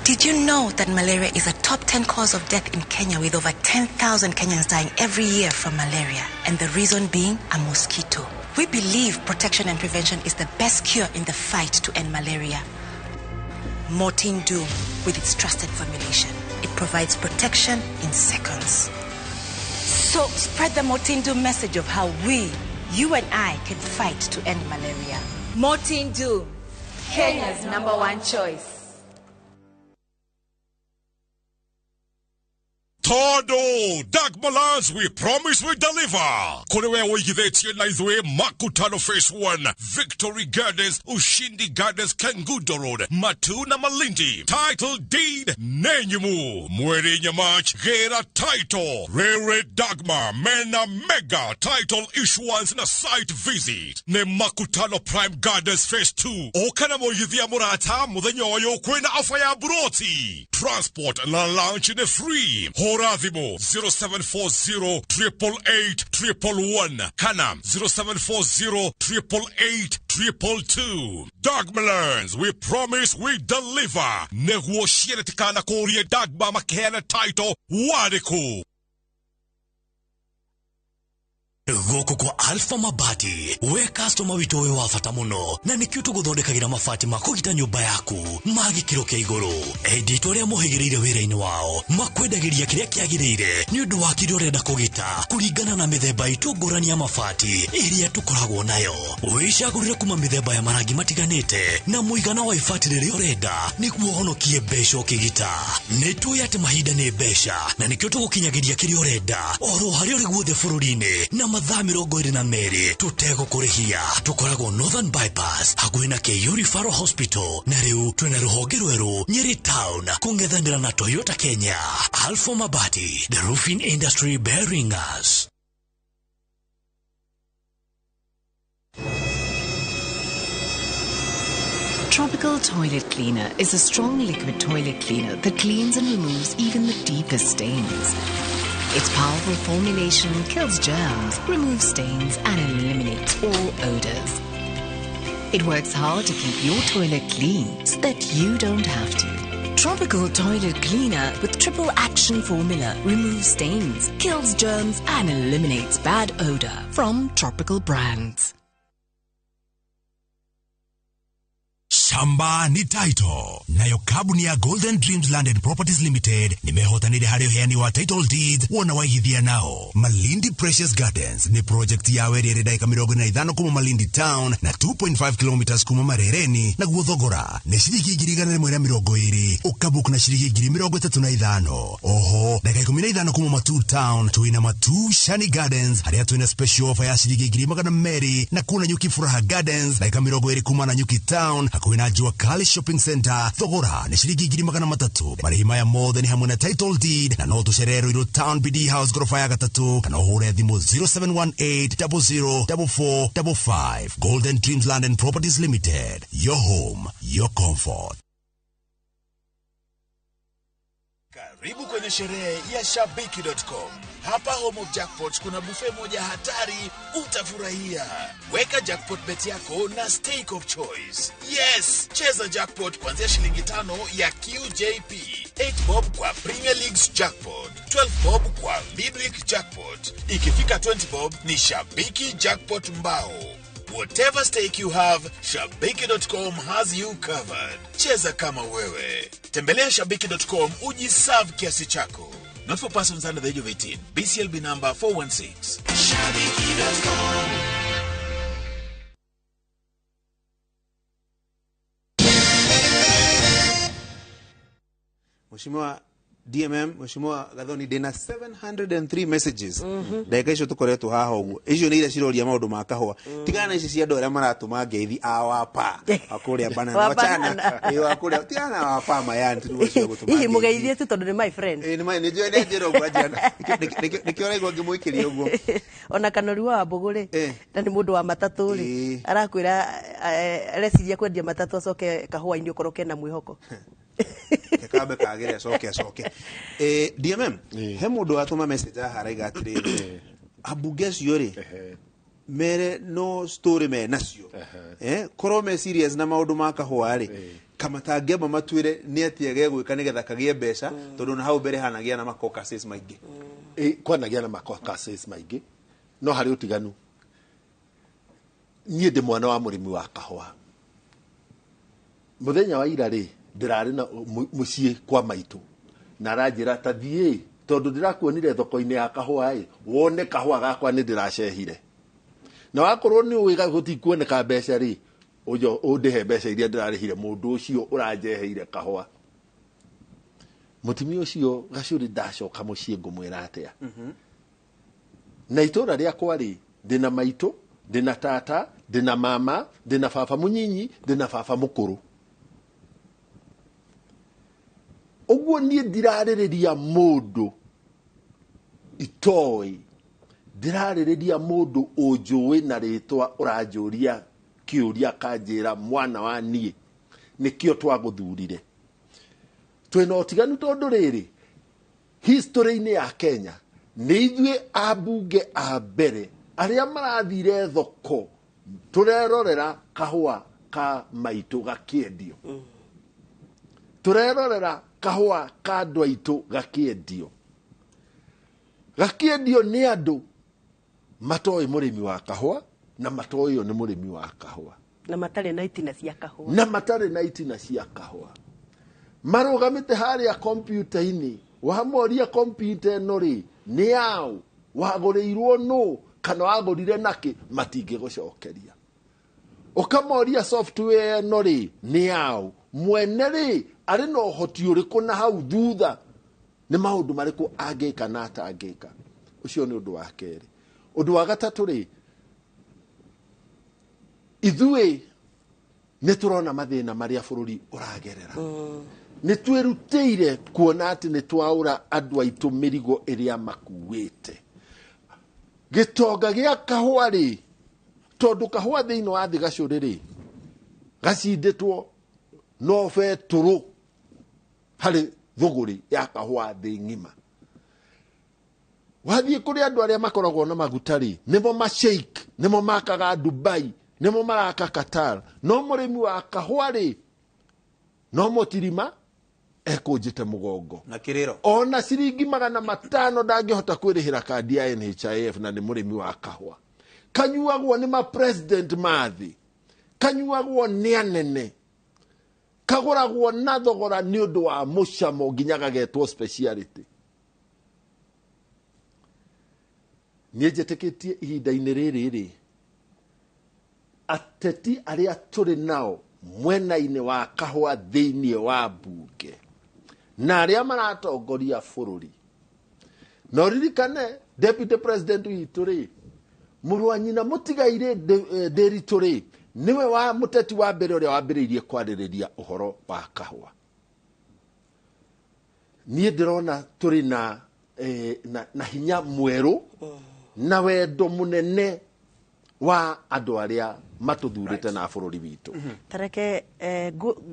Did you know that malaria is a top 10 cause of death in Kenya, with over 10,000 Kenyans dying every year from malaria, and the reason being a mosquito? We believe protection and prevention is the best cure in the fight to end malaria. Mortein Doom, with its trusted formulation, it provides protection in seconds. So spread the Mortein Doom message of how we, you and I, can fight to end malaria.
Mortein Doom, Kenya's #1 choice.
Tondũ Dagmalands, we promise we deliver. Kũrĩ we ũigithĩtie na ithuĩ Makutano Phase 1, Victory Gardens, Ushindi Gardens, Kangundo Road, Matu na Malindi. Title deed nenyumu. Mweri March, gera title. Rere Dagma, mena mega title issuance na site visit. Ne Makutano Prime Gardens Phase 2. Okana moyithia murata muthenya ũyũ kwĩna ofa ya buroti. Transport na lunch ni free. Hora thimũ 0740 888 111 kana 0740 888 222. Dagmalands, we promise we deliver. Neguo ciĩrĩtikana kũrie Dagma makeana title warĩkũ.
Gũkũ kwa Alpha Mabati, we customer witũ wĩ wa bata mũno, na nĩkĩo tũgũthondekagĩra mabati ma kũgita nyũmba yaku ma gĩkĩro kĩa igũrũ. Endi arĩa mohĩgĩrĩire wĩra-inĩ wao makwendagĩria kĩrĩa kĩagĩrĩire nĩ ũndũ wa kĩrĩa ũrenda kũgita kũringana na mĩthemba itũ ngũrani ya mabati ĩrĩa tũkoragwo nayo. Wĩcagũrĩre kuma mĩthemba ya marangi matiganĩte na mũigana wa ibati rĩrĩa ũrenda nĩguo ũhonokie mbeca ũkĩgita. Nĩ tũĩ atĩ mahinda nĩ mbeca na nĩkĩo tũgũkinyagĩria kĩrĩa ũrenda oro harĩa ũrĩ guothe bũrũri-inĩ na mathaa 22 tũtegũkũrĩhia. Tũkoragwo Northern Bypass hakuhĩ na KU Referral Hospital, na rĩu twĩna rũhonge rwerũ Nyeri Town kũng'ethanĩra na Toyota Kenya. Alpha Mabati, the roofing industry bearing us.
Tropical Toilet Cleaner is a strong liquid toilet cleaner that cleans and removes even the deepest stains. Its powerful formulation kills germs, removes stains, and eliminates all odors. It works hard to keep your toilet clean so that you don't have to. Tropical Toilet Cleaner with triple action formula removes stains, kills germs, and eliminates bad odor from Tropical Brands.
Shamba ni title. Nayo kabuni ya Golden Dreams Land and Properties Limited nimehotanire harĩ ũheani wa title deeds wona waigithia nao. Malindi Precious Gardens ni project ya ĩrĩa ĩrĩ ndagĩka 45 kuma Malindi Town na 2.5 kilometers kuma Marereni, naguo thogora nĩ ciringi 120,000 ũkabook na ciringi 35,000. Oho ndagĩka 15 kuma Matu Town twĩna Matu Shani Gardens harĩa twĩna special offer ya ciringi 200,000 na kuna Nyuki Furaha Gardens ndagĩka 20 kuma na Nyuki Town hakuhĩ na Jua Kali Shopping Center thogora nĩ ciringi 300,000. Marĩhi maya mothe nĩ hamwe na title deed na no tũcerere Ruiru Town BD House gorofa ya gatatu kana ũhũre thimũ 0718 00 4455. Golden Dreams Land and Properties Limited, your home, your comfort.
Karibu kwenye sherehe ya Shabiki.com. Hapa home of jackpots kuna buffet moja hatari utafurahia. Weka jackpot bet yako na stake of choice. Yes, cheza jackpot kuanzia shilingi 5 ya QJP, 8 bob kwa Premier Leagues jackpot, 12 bob kwa Midweek jackpot. Ikifika 20 bob ni Shabiki jackpot mbao. Whatever stake you have, Shabiki.com has you covered. Cheza kama wewe. Tembelea Shabiki.com ujiserve kiasi chako. Not for persons under the age of 18. BCLB number 416.
Shabiki.com.
Mheshimiwa DMM, Mheshimiwa Gathoni, ndĩna 703 messages. Ndagĩka icio tũkoretwo haha ũguo. Icio nĩ iria ciroria maũndũ ma kahũa. Tigana na ici cia andũ arĩa maratũma ngeithi a wapa. Wa kũrĩa banana.
Wa
Wachana.
banana.
Ĩ wa kũrĩa. Tigana na wapa mayani tu nĩguo gũtũma
Hihi
ngeithi.
mũgeithie tu tondũ nĩ my friend.
Ĩ nĩ ma nĩ njũĩ nĩ njĩra ũguo anjĩra. Nĩkĩo ũraigua ngĩmũikĩria ũguo.
Ona Kanoru wa Wambũgũ rĩ, na nĩ mũndũ wa matatũ rĩ, arakwĩra areciria kwendia matatũ acoke kahũa-inĩ ũkorwo kena mwĩhoko.
Kambe kagere acoke acoke. DMM, he mũndũ watũma message haha araiga atĩrĩrĩ, ambunge acio rĩ mere no story me nacio, korwo me serious na maũndũ ma kahũa rĩ, kamatangĩamba matuĩre nĩ atĩa gegwĩka nĩgetha kagĩe mbeca, tondũ na hau mbere hanagĩa na macaucuses maingĩ.
Kwanagĩa na macaucuses maingĩ, no harĩ ũtiganu. Niĩ ndĩ mwana wa mũrĩmi wa kahũa. Mũthenya wa ira rĩ, ndĩrarĩ na mũciĩ kwa maitũ na aranjĩra ta thiĩ tondũ ndĩrakuonire thoko-inĩ ya kahũa ĩ, wone kahũa gakwa nĩ ndĩracehire, na wakorwo nĩ ũĩ gũtikuoneka mbeca rĩ, ũndĩhe mbeca iria ndĩrarĩhire mũndũ ũcio ũranjeheire kahũa. Mũtumia ũcio Gacũrĩ ndacoka mũciĩ ngũmwĩra atĩa? Na itũra rĩakwa rĩ, ndĩna maitũ, ndĩna tata, ndĩna mama, ndĩna baba mũnyinyi, ndĩna baba mũkũrũ. Ũguo niĩ ndirarĩrĩria mũndũ itoĩ, ndĩrarĩrĩria mũndũ ũnjũĩ na rĩtwa, ũranjũria kĩũria akanjĩra mwana wa niĩ nĩkĩo twagũthurire. Twĩna ũtiganu tondũ rĩrĩ, history-inĩ ya Kenya nĩ ithuĩ ambunge a mbere arĩa marathire thoko tũrerorera kahũa ka maitũ gakĩendio, tũrerorera kahũa ka andũ aitũ gakĩendio, gakĩendio nĩ andũ matoĩ mũrĩmi wa kahũa na matoĩ ũyũ nĩ mũrĩmi wa kahũa,
na matarĩ na itina cia kahũa,
na matarĩ na itina cia kahũa, marũgamĩte harĩa kompiuta-inĩ, wamoria kompiuta ĩno rĩ nĩ yaũ, wagũrĩirwo nũ kana wagũrire nakĩ, matingĩgũcokeria. Ũkamoria software ĩno rĩ nĩ yaũ, mwene rĩ arĩ na ũhoti ũrĩkũ na hau thutha, nĩ maũndũ marĩkũ angĩka na atangĩka. Ũcio nĩ ũndũ wa kerĩ. Ũndũ wa gatatũ rĩ, ithuĩ nĩ tũrona mathĩna marĩa bũrũri ũragerera. Nĩ twĩrutĩire kuona atĩ nĩ twaũra andũ aitũ mĩrigo ĩrĩa makuĩte. Gĩtonga gĩa kahũa rĩ, tondũ kahũa thĩinĩ wa thĩ Gacũrĩ rĩ, gacindĩtwo no betũrũ harĩ thũgũrĩ ya kahũa thĩ ng'ima. Wathiĩ kũrĩ andũ arĩa makoragwo na maguta rĩ, nĩmo masheik, nĩmo makaga Dubai, nĩmo maraka Qatar. No mũrĩmi wa kahũa rĩ, no mũtirima ekũnjĩte mũgongo
na kĩrĩro,
ona ciringi 500 ndangĩhota kwĩrĩhĩra kandi ya NHIF, na nĩ mũrĩmi wa kahũa. Kanyuagwo nĩ ma president mathi, kanyuagwo nĩ anene, kagũragwo na thogora nĩ ũndũ wa mũcamo nginya gagetwo speciality. Niĩ njĩtĩkĩtie ihinda-inĩ rĩrĩ rĩ, ateti arĩa tũrĩ nao mwena-inĩ wa kahũa thĩinĩ wa mbunge na arĩa maratongoria bũrũri, na ũririkane deputy president witũ rĩ, mũrũ wa nyina mũtigairĩ Ndĩritũ rĩ, nĩwe wa mũteti wa mbere ũrĩa wambĩrĩirie kwarĩrĩria ũhoro wa kahũa. Niĩ ndĩrona tũrĩ na hinya mwerũ na wendo mũnene wa andũ arĩa matũthurĩte na bũrũri witũ.
Tareke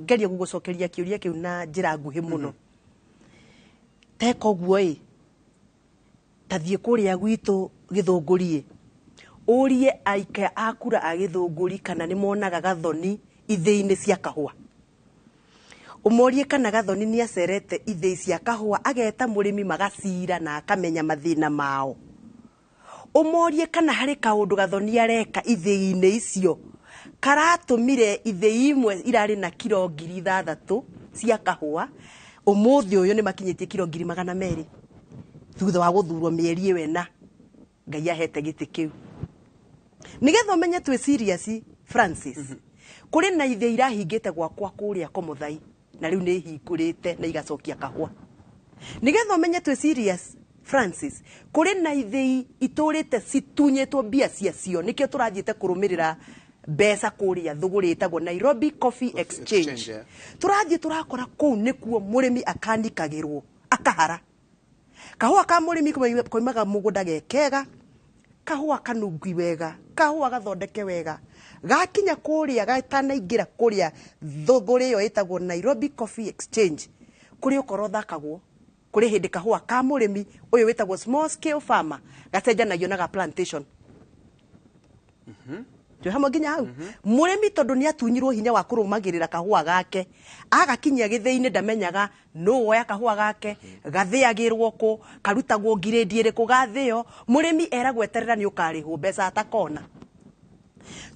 ngerie gũgũcokeria kĩũria kĩu na njĩra nguhĩ mũno. Teka ũguo ĩ, ta thiĩ kũrĩa gwitũ Gĩthũngũri ĩ, ũrie aikia a kura a Gĩthũngũri kana nĩ monaga gathoni ithĩi-inĩ cia kahũa. Ũmorie kana gathoni nĩ acerete ithĩi cia kahũa, ageta mũrĩmi magacira na akamenya mathĩna mao. Ũmorie kana harĩ kaũndũ gathoni areka ithĩi-inĩ icio karatũmire ithĩi imwe irarĩ na kiro 6,000 cia kahũa, ũmũthĩ ũyũ nĩ makinyĩtie kiro 200,000 thutha wa gũthurwo mĩeri ĩyo ĩna Ngai ahete gĩtĩ kĩu. Nĩgetha ũmenye twĩ serious, Francis, kũrĩ na ithĩi irahingĩte gwakwa kũrĩa Komothai na rĩu nĩ ihingũrĩte na igacokia kahũa. Nĩgetha ũmenye twĩ serious, Francis, kũrĩ na ithĩi itũrĩte citunyĩtwo mbia ciacio, nĩkĩo tũrathiĩte kũrũmĩrĩra mbeca kũrĩa thũgũrĩ ĩtagwo Nairobi Coffee Exchange. Tũrathiĩ tũrakora kũu nĩkuo mũrĩmi akanikagĩrwo akahara. Kahũa ka mũrĩmi koimaga mũgũnda ge kega, kahũa kanungi wega, kahũa gathondeke wega, gakinya kũrĩa gatanaingĩra kũrĩa thũgũrĩ ĩyo ĩtagwo Nairobi Coffee Exchange, kũrĩ ũkoro ũthakagwo. Kũrĩ hĩndĩ kahũa ka mũrĩmi ũyũ wĩtagwo small scale farmer gacenjanagio na ga plantation. Twĩ hamwe nginya hau. Mũrĩmi tondũ nĩ atunyirwo hinya wa kũrũmagĩrĩra kahũa gake, agakinyia gĩthĩi-inĩ ndamenyaga nũ woya kahũa gake, gathĩagĩrwo kũ, karutagwo ngirĩndi ĩrĩkũ gathĩo, mũrĩmi eragwo eterera nĩ ũkarĩhwo mbeca atakona.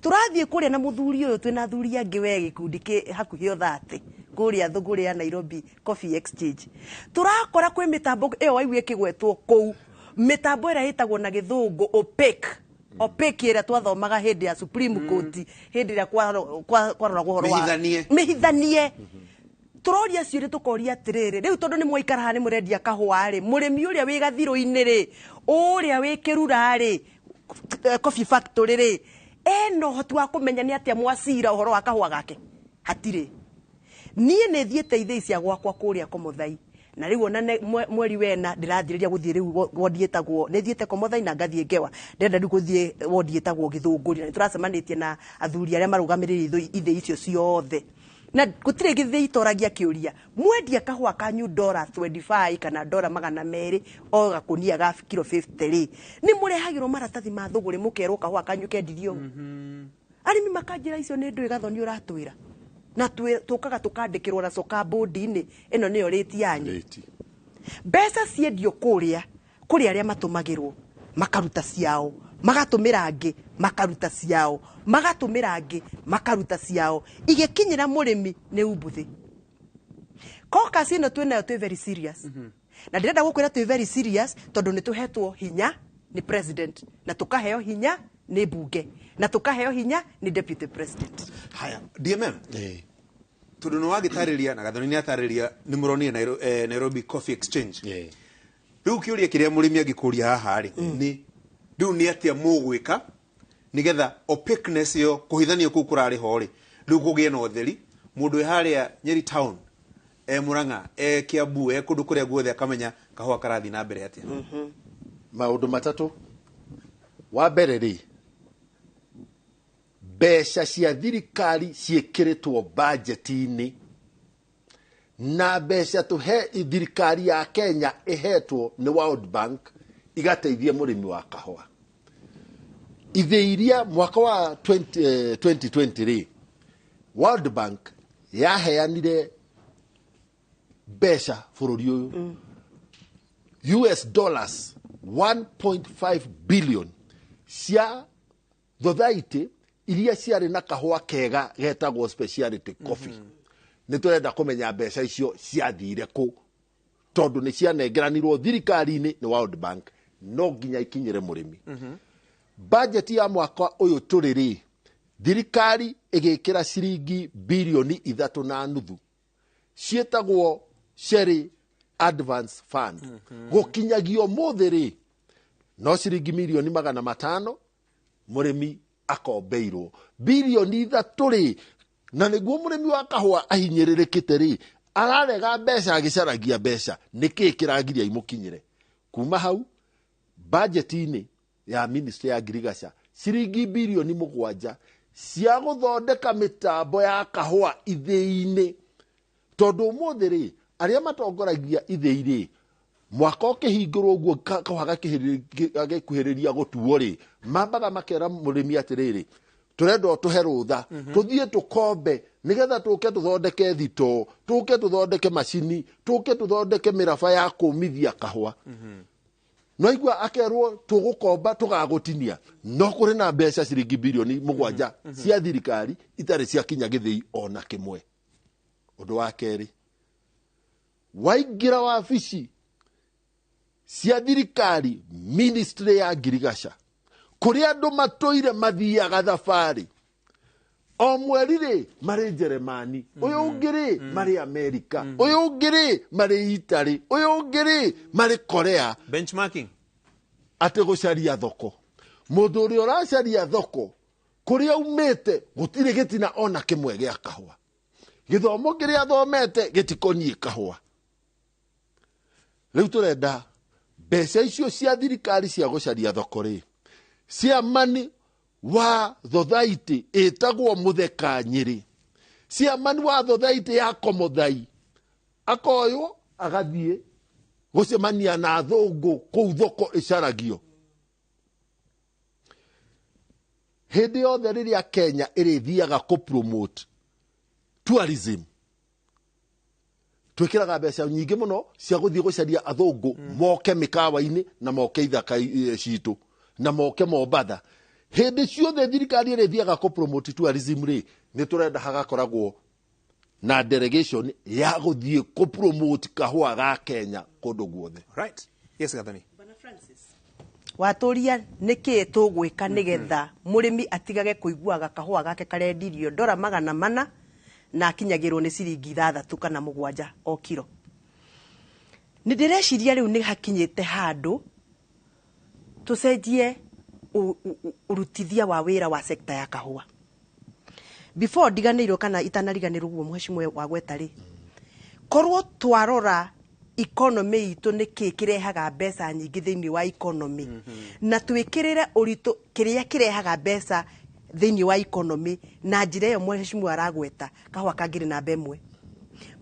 Tũrathiĩ kũrĩa na mũthuri ũyũ twĩna athuri angĩ we gĩkundi kĩ hakuhĩ o 30 kũrĩa thũgũrĩ ya Nairobi Coffee Exchange. Tũrakora kwĩ mĩtambo ĩyo waigua ĩkĩgwetwo kũu, mĩtambo ĩrĩa ĩtagwo na gĩthũngũ opaque, opaque ĩrĩa twathomaga hĩndĩ ya Supreme Court, hĩndĩ ĩrĩa kwaroragwo ũhoro wa
Mĩhithanie.
mĩhithanie. Tũroria ciũria, tũkoria atĩrĩrĩ, rĩu tondũ nĩ mwaikara haha nĩ mũrendia kahũa rĩ, mũrĩmi ũrĩa wĩ gathirũ-inĩ rĩ, ũrĩa wĩ kĩrura rĩ, coffee factory rĩ, ena ũhoti wa kũmenya nĩ atĩa mwacira ũhoro wa kahũa gake? Hatirĩ. Niĩ nĩ thiĩte ithĩi cia gwakwa kũrĩa Komothai, na rĩu ona mweri wena ndĩrathirĩria gũthiĩ rĩu wondi ĩtagwo, nĩ thiĩte Komothai na ngathiĩ Ngewa, ndĩrenda rĩu gũthiĩ wondi ĩtagwo Gĩthũngũri, na nĩ tũracemanĩtie na athuri arĩa marũgamĩrĩire ithĩi icio ciothe, na gũtirĩ gĩthĩi itoragia kĩũria, mwendia kahũa kanyu ndora 25 kana ndora 200 o gakũnia ga kiro 50 rĩ, nĩ mũrehagĩrwo maratathi ma thũgũrĩ mũkerwo kahũa kanyu kendirio ũũ? Arĩmi makanjĩra, icio nĩ ndũĩ Gathoni ũratwĩra, na tũkaga tũkandĩkĩrwo na coka bũndi-inĩ ĩno nĩyo rĩti yanyu. Mbeca ciendio kũrĩa kũrĩ arĩa matũmagĩrwo makaruta ciao, magatũmĩra angĩ makaruta ciao, magatũmĩra angĩ makaruta ciao, igĩkinyĩra mũrĩmi nĩ umbuthĩ. Caucus ĩno twĩnayo twĩ very serious, na ndĩrenda gũkwĩra twĩ very serious tondũ nĩ tũhetwo hinya nĩ president, na tũkaheo hinya nĩ mbunge, na tũkaheo hinya nĩ deputy president.
Haya, DMM, tondũ nĩ wagĩtarĩria na Gathoni nĩ atarĩria, nĩ mũronire Nairobi Coffee Exchange. Rĩu kĩũria kĩrĩa mũrĩmi angĩkũria haha rĩ, nĩ rĩu nĩ atĩa mũgwĩka nĩgetha opaqueness ĩyo, kũhithanio kũu kũrarĩ ho rĩ, rĩu kũgĩe na ũtheri, mũndũ wĩ harĩa Nyeri town, e Murang'a, e Kiambu, e kũndũ kũrĩa guothe, akamenya kahũa karathiĩ na mbere atĩa?
Maũndũ matatũ. Wa mbere rĩ, mbeca cia thirikari ciĩkĩrĩtwo bajeti-inĩ, na mbeca tũhe thirikari ya Kenya ĩhetwo nĩ World Bank igateithie mũrĩmi wa kahũa. Ithĩ iria mwaka wa 20, 2020 rĩ, World Bank yaheanire mbeca bũrũri ũyũ US dollars 1.5 billion cia thothaitĩ iria ciarĩ na kahũa kega getagwo speciality coffee. Nĩ tũrenda kũmenya mbeca icio ciathire kũ, tondũ nĩ cianengeranirwo thirikari-inĩ nĩ World Bank, no nginya ikinyĩre mũrĩmi. Budget ya mwaka ũyũ tũrĩ rĩ, thirikari ĩgĩkĩra ciringi 3.5 birioni ciĩtagwo Cherry Advance Fund. Gũkinyagia ũmũthĩ rĩ, no ciringi 500 mirioni mũrĩmi akombeirwo. 3 birioni rĩ, na nĩguo mũrĩmi wa kahũa ahinyĩrĩrĩkĩte rĩ, ararega mbeca, agĩcaragia mbeca, nĩkĩĩ kĩragiria imũkinyĩre? Kuma hau, bajeti-inĩ ya ministry ya ngirigaca, ciringi 7 birioni cia gũthondeka mĩtambo ya kahũa ithĩi-inĩ, tondũ ũmũthĩ rĩ, arĩa matongoragia ithĩi rĩ, mwaka ũkĩhingũrwo ũguo, kahũa gagĩkuhĩrĩria gũtuo rĩ, mambaga makera mũrĩmi atĩrĩrĩ, tũrenda ũtũhe rũtha tũthiĩ tũkombe nĩgetha tũke tũthondeke thitoo, tũke tũthondeke macini, tũke tũthondeke mĩraba ya kũmithia kahũa. No igua akerwo tũgũkomba tũgagũtinia, no kũrĩ na mbeca ciringi 7 birioni cia thirikari itarĩ ciakinya gĩthĩi ona kĩmwe. Ũndũ wa kerĩ, waingĩra wabici cia thirikari, ministry ya ngirigaca, kũrĩa andũ matũire mathiaga thabarĩ o mweri rĩ, marĩ Njeremani, ũyũ ũngĩ rĩ marĩ Amerika, ũyũ ũngĩ rĩ marĩ Italy, ũyũ ũngĩ rĩ marĩ Korea.
Benchmarking.
Atĩ gũcaria thoko. Mũndũ ũrĩa ũracaria thoko, kũrĩa umĩte gũtirĩ gĩtina ona kĩmwe gĩa kahũa, gĩthomo kĩrĩa athomete gĩtikoniĩ kahũa. Rĩu tũrenda mbeca icio cia thirikari cia gũcaria thoko rĩ, ciamani wa thothaitĩ ĩtagwo Mũtheka Nyĩrĩ, ciamani wa thothaitĩ ya Komothai, akoywo agathiĩ gũcemania na athũngũ kũu thoko ĩcaragio. Hĩndĩ yothe rĩrĩa Kenya ĩrĩthiaga kũ promote tourism, twĩkĩraga mbeca nyingĩ mũno cia gũthiĩ gũcaria athũngũ moke mĩkawa-inĩ na moke ithaka citũ na moke Mombatha. Hĩndĩ ciothe thirikari ĩrĩthiaga kũ promote tourism rĩ, nĩ tũrenda hagakoragwo na delegation ya gũthiĩ kũ promote kahũa ga Kenya kũndũ guothe.
Right, yes, Gathoni.
Watũria nĩkĩĩ tũgwĩka nĩgetha mũrĩmi atigage kũiguaga kahũa gake karendirio ndora 400. Na akinyagĩrwo nĩ ciringi 6 kana 7 o kiro. Nĩ ndĩreciria rĩu nĩ hakinyĩte handũ tũcenjie ũrutithia wa wĩra wa sekta ya kahũa. Before ndiganĩirwo kana itanariganĩrwo ũguo mheshimiwa wa gweta rĩ, korwo twarora economy itũ nĩ kĩ kĩrehaga mbeca nyingĩ thĩinĩ wa economy, na twĩkĩrĩre ũritũ kĩrĩa kĩrehaga mbeca thĩinĩ wa economy na njĩra ĩyo mheshimiwa aragweta, kahũa kangĩrĩ namba 1.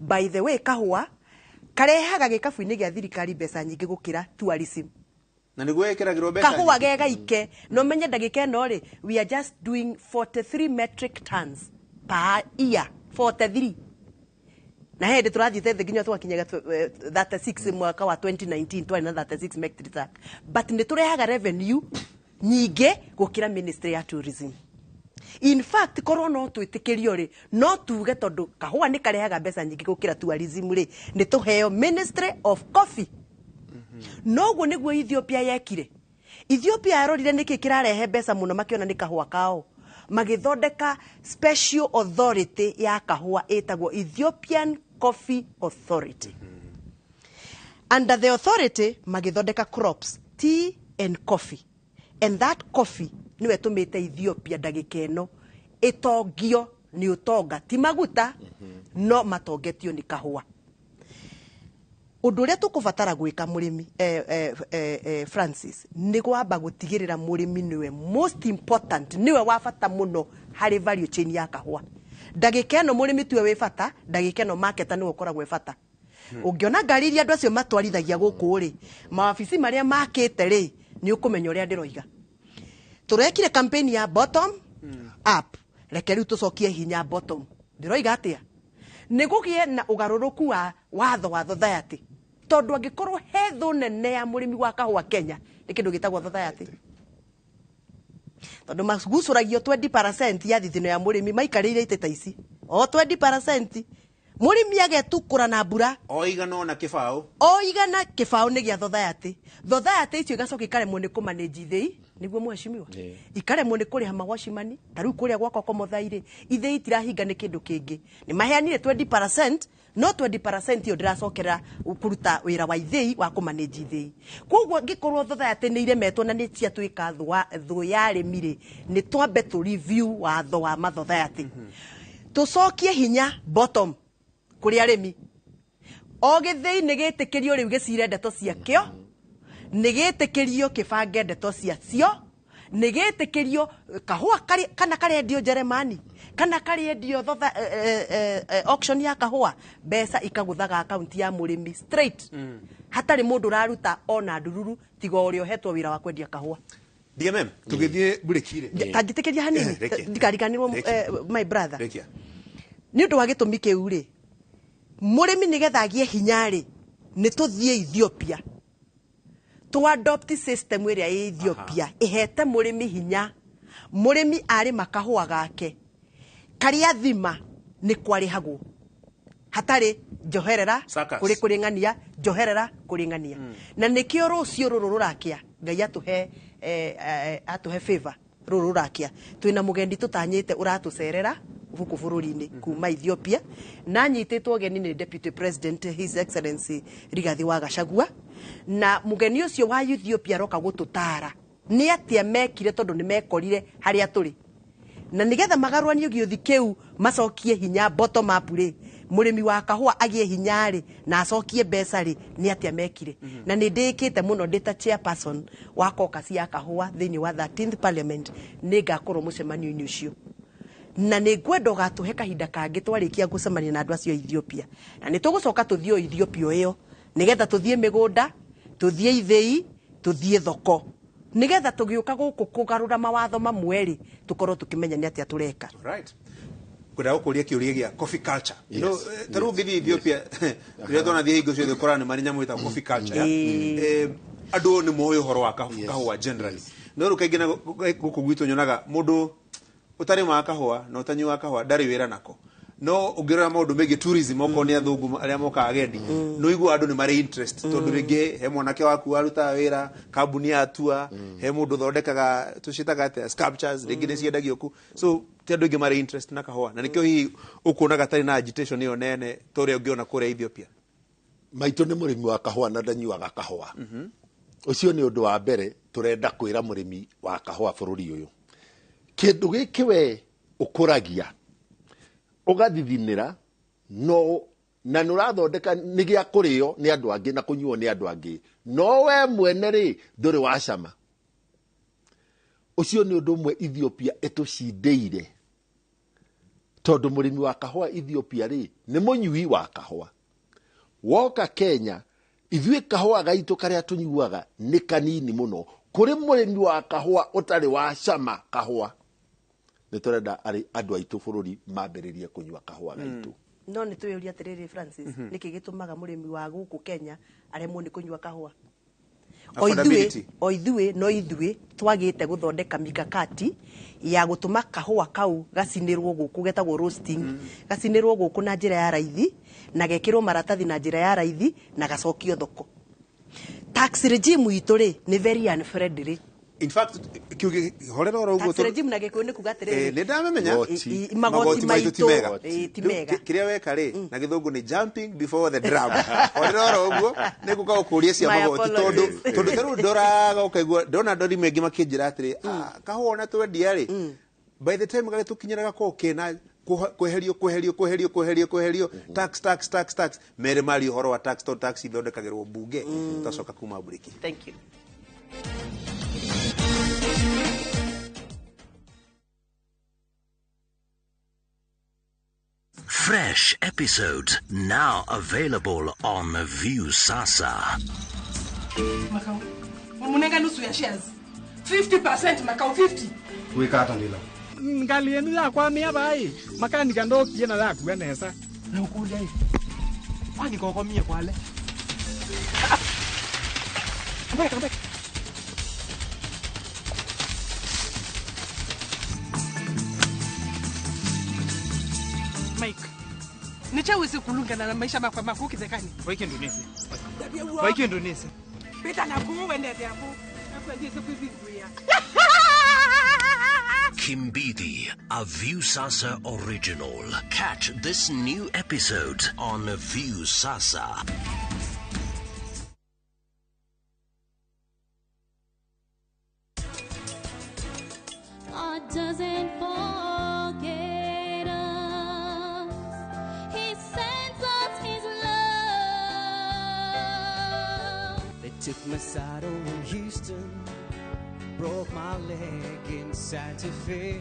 By the way, kahũa karehaga gĩkabu-inĩ gĩa thirikari mbeca nyingĩ gũkĩra tourism.
Na nĩguo ĩkĩragĩrwo mbeca
kahũa
nyingĩ.
Gegaike no menye ndagĩka ĩno rĩ, we are just doing 43 metric tons per year, 43, na hĩndĩ tũrathiĩte thĩ nginya twakinyaga 36. Mwaka wa 2019 twarĩ na 36 metric tons, but nĩ tũrehaga revenue nyingĩ gũkĩra ministry ya tourism. In fact, korwo no twĩtĩkĩrio rĩ, no tuge tondũ kahũa nĩ karehaga mbeca nyingĩ gũkĩra tourism rĩ, nĩ tũheo Ministry of Coffee. Noguo nĩguo Ethiopia yekire. Ethiopia yarorire nĩkĩ kĩrarehe mbeca mũno, makĩona nĩ kahũa kao, magĩthondeka special authority ya kahũa ĩtagwo Ethiopian Coffee Authority. Under the authority magĩthondeka crops, tea and coffee, and that coffee nĩwe ĩtũmĩte Ethiopia ndagĩka ĩno ĩtongio nĩ ũtonga, ti maguta, no matongetio nĩ kahũa. Ũndũ ũrĩa tũkũbatara gwĩka mũrĩmi Francis, nĩ kwamba gũtigĩrĩra mũrĩmi nĩwe most important, nĩwe wa bata mũno harĩ value chain ya kahũa. Ndagĩka ĩno mũrĩmi tiwe wĩ bata, ndagĩka ĩno marketer nĩwe ũkoragwo wĩ bata. Ũngĩona ngari iria andũ acio matwarithagia gũkũ rĩ, mawabici marĩa makĩte rĩ, nĩ ũkũmenya ũrĩa ndĩroiga. Tũrekire campaign ya bottom up, reke rĩu tũcokie hinya bottom. Ndĩroiga atĩa? Nĩ gũgĩe na ũgarũrũku wa watho wa society, tondũ angĩkorwo he thũ nene ya mũrĩmi wa kahũa Kenya nĩ kĩndũ gĩtagwo society, tondũ magucũragio 20% ya thithino ya mũrĩmi, maikarĩire itĩ ta ici o 20%, mũrĩmi agetukũra na mbura.
O igana ona kĩbaũ.
O igana kĩbaũ nĩ gĩa society. Society icio igacoka ikaremwo nĩ kũmanage ithĩi, nĩguo mheshimiwa, ikaremwo nĩ kũrĩha mawacimani. Ta rĩu kũrĩa gwakwa Komothai rĩ, ithĩi itirahinga nĩ kĩndũ kĩngĩ, nĩ maheanire 20%, no 20% ĩyo ndĩracokerera kũruta wĩra wa ithĩi wa kũmanage ithĩi. Koguo ngĩkorwo society nĩ iremetwo na nĩ ciatuĩka thũ ya arĩmi rĩ, nĩ twambe tũ review watho wa mathothayatĩ, tũcokie hinya bottom kũrĩ arĩmi. O gĩthĩi nĩ gĩtĩkĩrio rĩu gĩcire ndeto ciakĩo, nĩ gĩtĩkĩrio kĩbange ndeto ciacio, nĩ gĩtĩkĩrio kahũa kana karendio Jeremani kana karendio thotha, auction ya kahũa, mbeca ikagũthaga akaunti ya mũrĩmi straight, hatarĩ mũndũ ũraruta ona ndururu tiga ũrĩa ũhetwo wĩra wa kwendia kahũa.
DMM, tũgĩthiĩ mburĩki rĩ.
Tanjĩtĩkĩria hanini.
Rekia.
Ndikariganĩrwo.
Rekia.
My brother,
Rekia.
Nĩ ũndũ wa gĩtũmi kĩu rĩ, mũrĩmi nĩgetha agĩe hinya rĩ, nĩ tũthiĩ Ethiopia tũ adopt system ĩrĩa ĩ Ethiopia ĩhete mũrĩmi hinya. Mũrĩmi arĩma kahũa gake karĩa thima nĩ kwarĩhagwo, hatarĩ njoherera.
Circus.
Kũrĩ kũrĩng'ania njoherera kũrĩng'ania, na nĩkĩo rũciũ rũrũ rũrakĩa, Ngai atũhe atũhe favor, rũrũ rũrakĩa twĩna mũgendi tũtanyĩte ũratũcerera gũkũ bũrũri-inĩ kuma Ethiopia, na anyitĩtwo ũgeni nĩ Deputy President His Excellency Rigathi wa Gachagua. Na mũgeni ũcio wa Ethiopia aroka gũtũtara nĩ atĩa mekire, tondũ nĩ mekorire harĩa tũrĩ, na nigetha magarũranio gĩũthi kĩu macokie hinya bottom up rĩ, mũrĩmi wa kahũa agĩe hinya rĩ na acokie mbeca rĩ, nĩ atĩa mekire. Na nĩ ndĩkĩte mũno ndĩ ta chairperson wa caucus ya kahũa thĩinĩ wa 13th Parliament, nĩ ngakorwo mũcemanio-inĩ ũcio, na nĩ ngwenda ũgatũhe kahinda kangĩ twarĩkia gũcemania na andũ acio a Ethiopia, na nĩ tũgũcoka tũthiĩ o Ethiopia ĩyo nĩgetha tũthiĩ mĩgũnda, tũthiĩ ithĩi, tũthiĩ thoko, nĩgetha tũgĩũka gũkũ kũgarũra mawatho mamwe rĩ, tũkorwo tũkĩmenya nĩ atĩa tũreka.
Right, ngwenda gũkũria kĩũria gĩa coffee culture.
Yes,
Ta rĩu ũngĩthiĩ Ethiopia, rĩrĩa twanathiĩ hingo ciothe ũkoraga nĩ marĩ nyamũ ĩtagwo coffee culture. Andũ nĩ moĩ ũhoro wa kahũa generally, no rĩu kaingĩ na gũkũ gwitũ nyonaga mũndũ ũtarĩmaga kahũa na ũtanyuaga kahũa ndarĩ wĩra nako. No ũngĩrora maũndũ megiĩ tourism, okorwo nĩ athũngũ arĩa mokaga agendi, nĩ ũiguaga andũ nĩ marĩ interest, tondũ rĩngĩ he mwanake waku warutaga wĩra kambuni ya tour, he mũndũ ũthondekaga tũciĩtaga atĩa, sculptures, rĩngĩ nĩ ciendagio ku. So Ti andũ aingĩ marĩ interest na kahũa, na nĩkĩo hihi ũkuona gatarĩ na agitation ĩyo nene ta ũrĩa ũngĩona kũrĩa Ethiopia.
Maitũ nĩ mũrĩmi wa kahũa na ndanyuaga kahũa. Ũcio nĩ ũndũ wa mbere tũrenda kwĩra mũrĩmi wa kahũa bũrũri ũyũ, kĩndũ gĩkĩ we ũkũragia ũgathithinĩra no na nĩ ũrathondeka nĩ gĩa kũrĩo nĩ andũ angĩ na kũnyuo nĩ andũ angĩ, no we mwene rĩ ndũrĩ wacama. Ũcio nĩ ũndũ ũmwe Ethiopia ĩtũcindĩire, tondũ mũrĩmi wa kahũa Ethiopia rĩ nĩ mũnyui wa kahũa. Woka Kenya, ithuĩ kahũa gaitũ karĩa tũnyuaga nĩ kanini mũno kũrĩ mũrĩmi wa kahũa ũtarĩ wa cama kahũa. Nĩ tũrenda andũ aitũ bũrũri mambĩrĩrie kũnyua kahũa gaitũ.
No nĩ twĩyũria atĩrĩrĩ, Francis, nĩkĩ gĩtũmaga mũrĩmi wa gũkũ Kenya aremwo nĩ kũnyua kahũa? O ithuĩ no ithuĩ twagĩte gũthondeka mikakati ya gũtũma kahũa kau gacinĩrwo gũkũ, getagwo roasting, gacinĩrwo gũkũ na njĩra ya raithi, na gekĩrwo maratathi na njĩra ya raithi, na gacokio thoko. Tax regime itũ rĩ nĩ very unfriendly.
In fact, kiuge horera oro ũguo,
Tax regime na Gĩkũyũ nĩ kuga atĩrĩrĩ,
nĩ ndamemenya.
Magoti
maitũ ti
maitũ
mega.
Ti mega.
Kĩrĩa weka rĩ na Gĩthũngũ nĩ jumping before the drum. Horera oro ũguo nĩ gũka gũkũria cia
My
magoti, tondũ
apologies.
tondũ ta rĩu ndoraga ũkaigua ndona ndori maingĩ makĩnjĩra atĩrĩ, kahũa ona twendia rĩ, by the time gagĩtũkinyĩra gakorwo kena kweherio kweherio kweherio kweherio kweherio, tax tax tax tax, mere mari ũhoro wa tax, tondũ tax ithondekagĩrwo mbunge. Twacoka kuma mburĩki.
Thank you.
Fresh episodes now available on View Sasa.
Makau, wamunenga nusu ya shares. 50% Makau, 50.
Wika ndila.
Ngali yenu yakwa mia bai. Makanika ndokie na yakwa nesa.
Na ukulia hivi. Kwani koko mie kwale.
Come back, come back.
Mike, nichawezi kulungana na maisha makwa makuki zekani.
Waiki Indonesia. Waiki Indonesia.
Pita na kuwende hapo.
Kimbidi, a View Sasa original. Catch this new episode on View Sasa.
God doesn't forget us. He sends us his love.
They took my saddle in Houston, broke my leg in Santa Fe.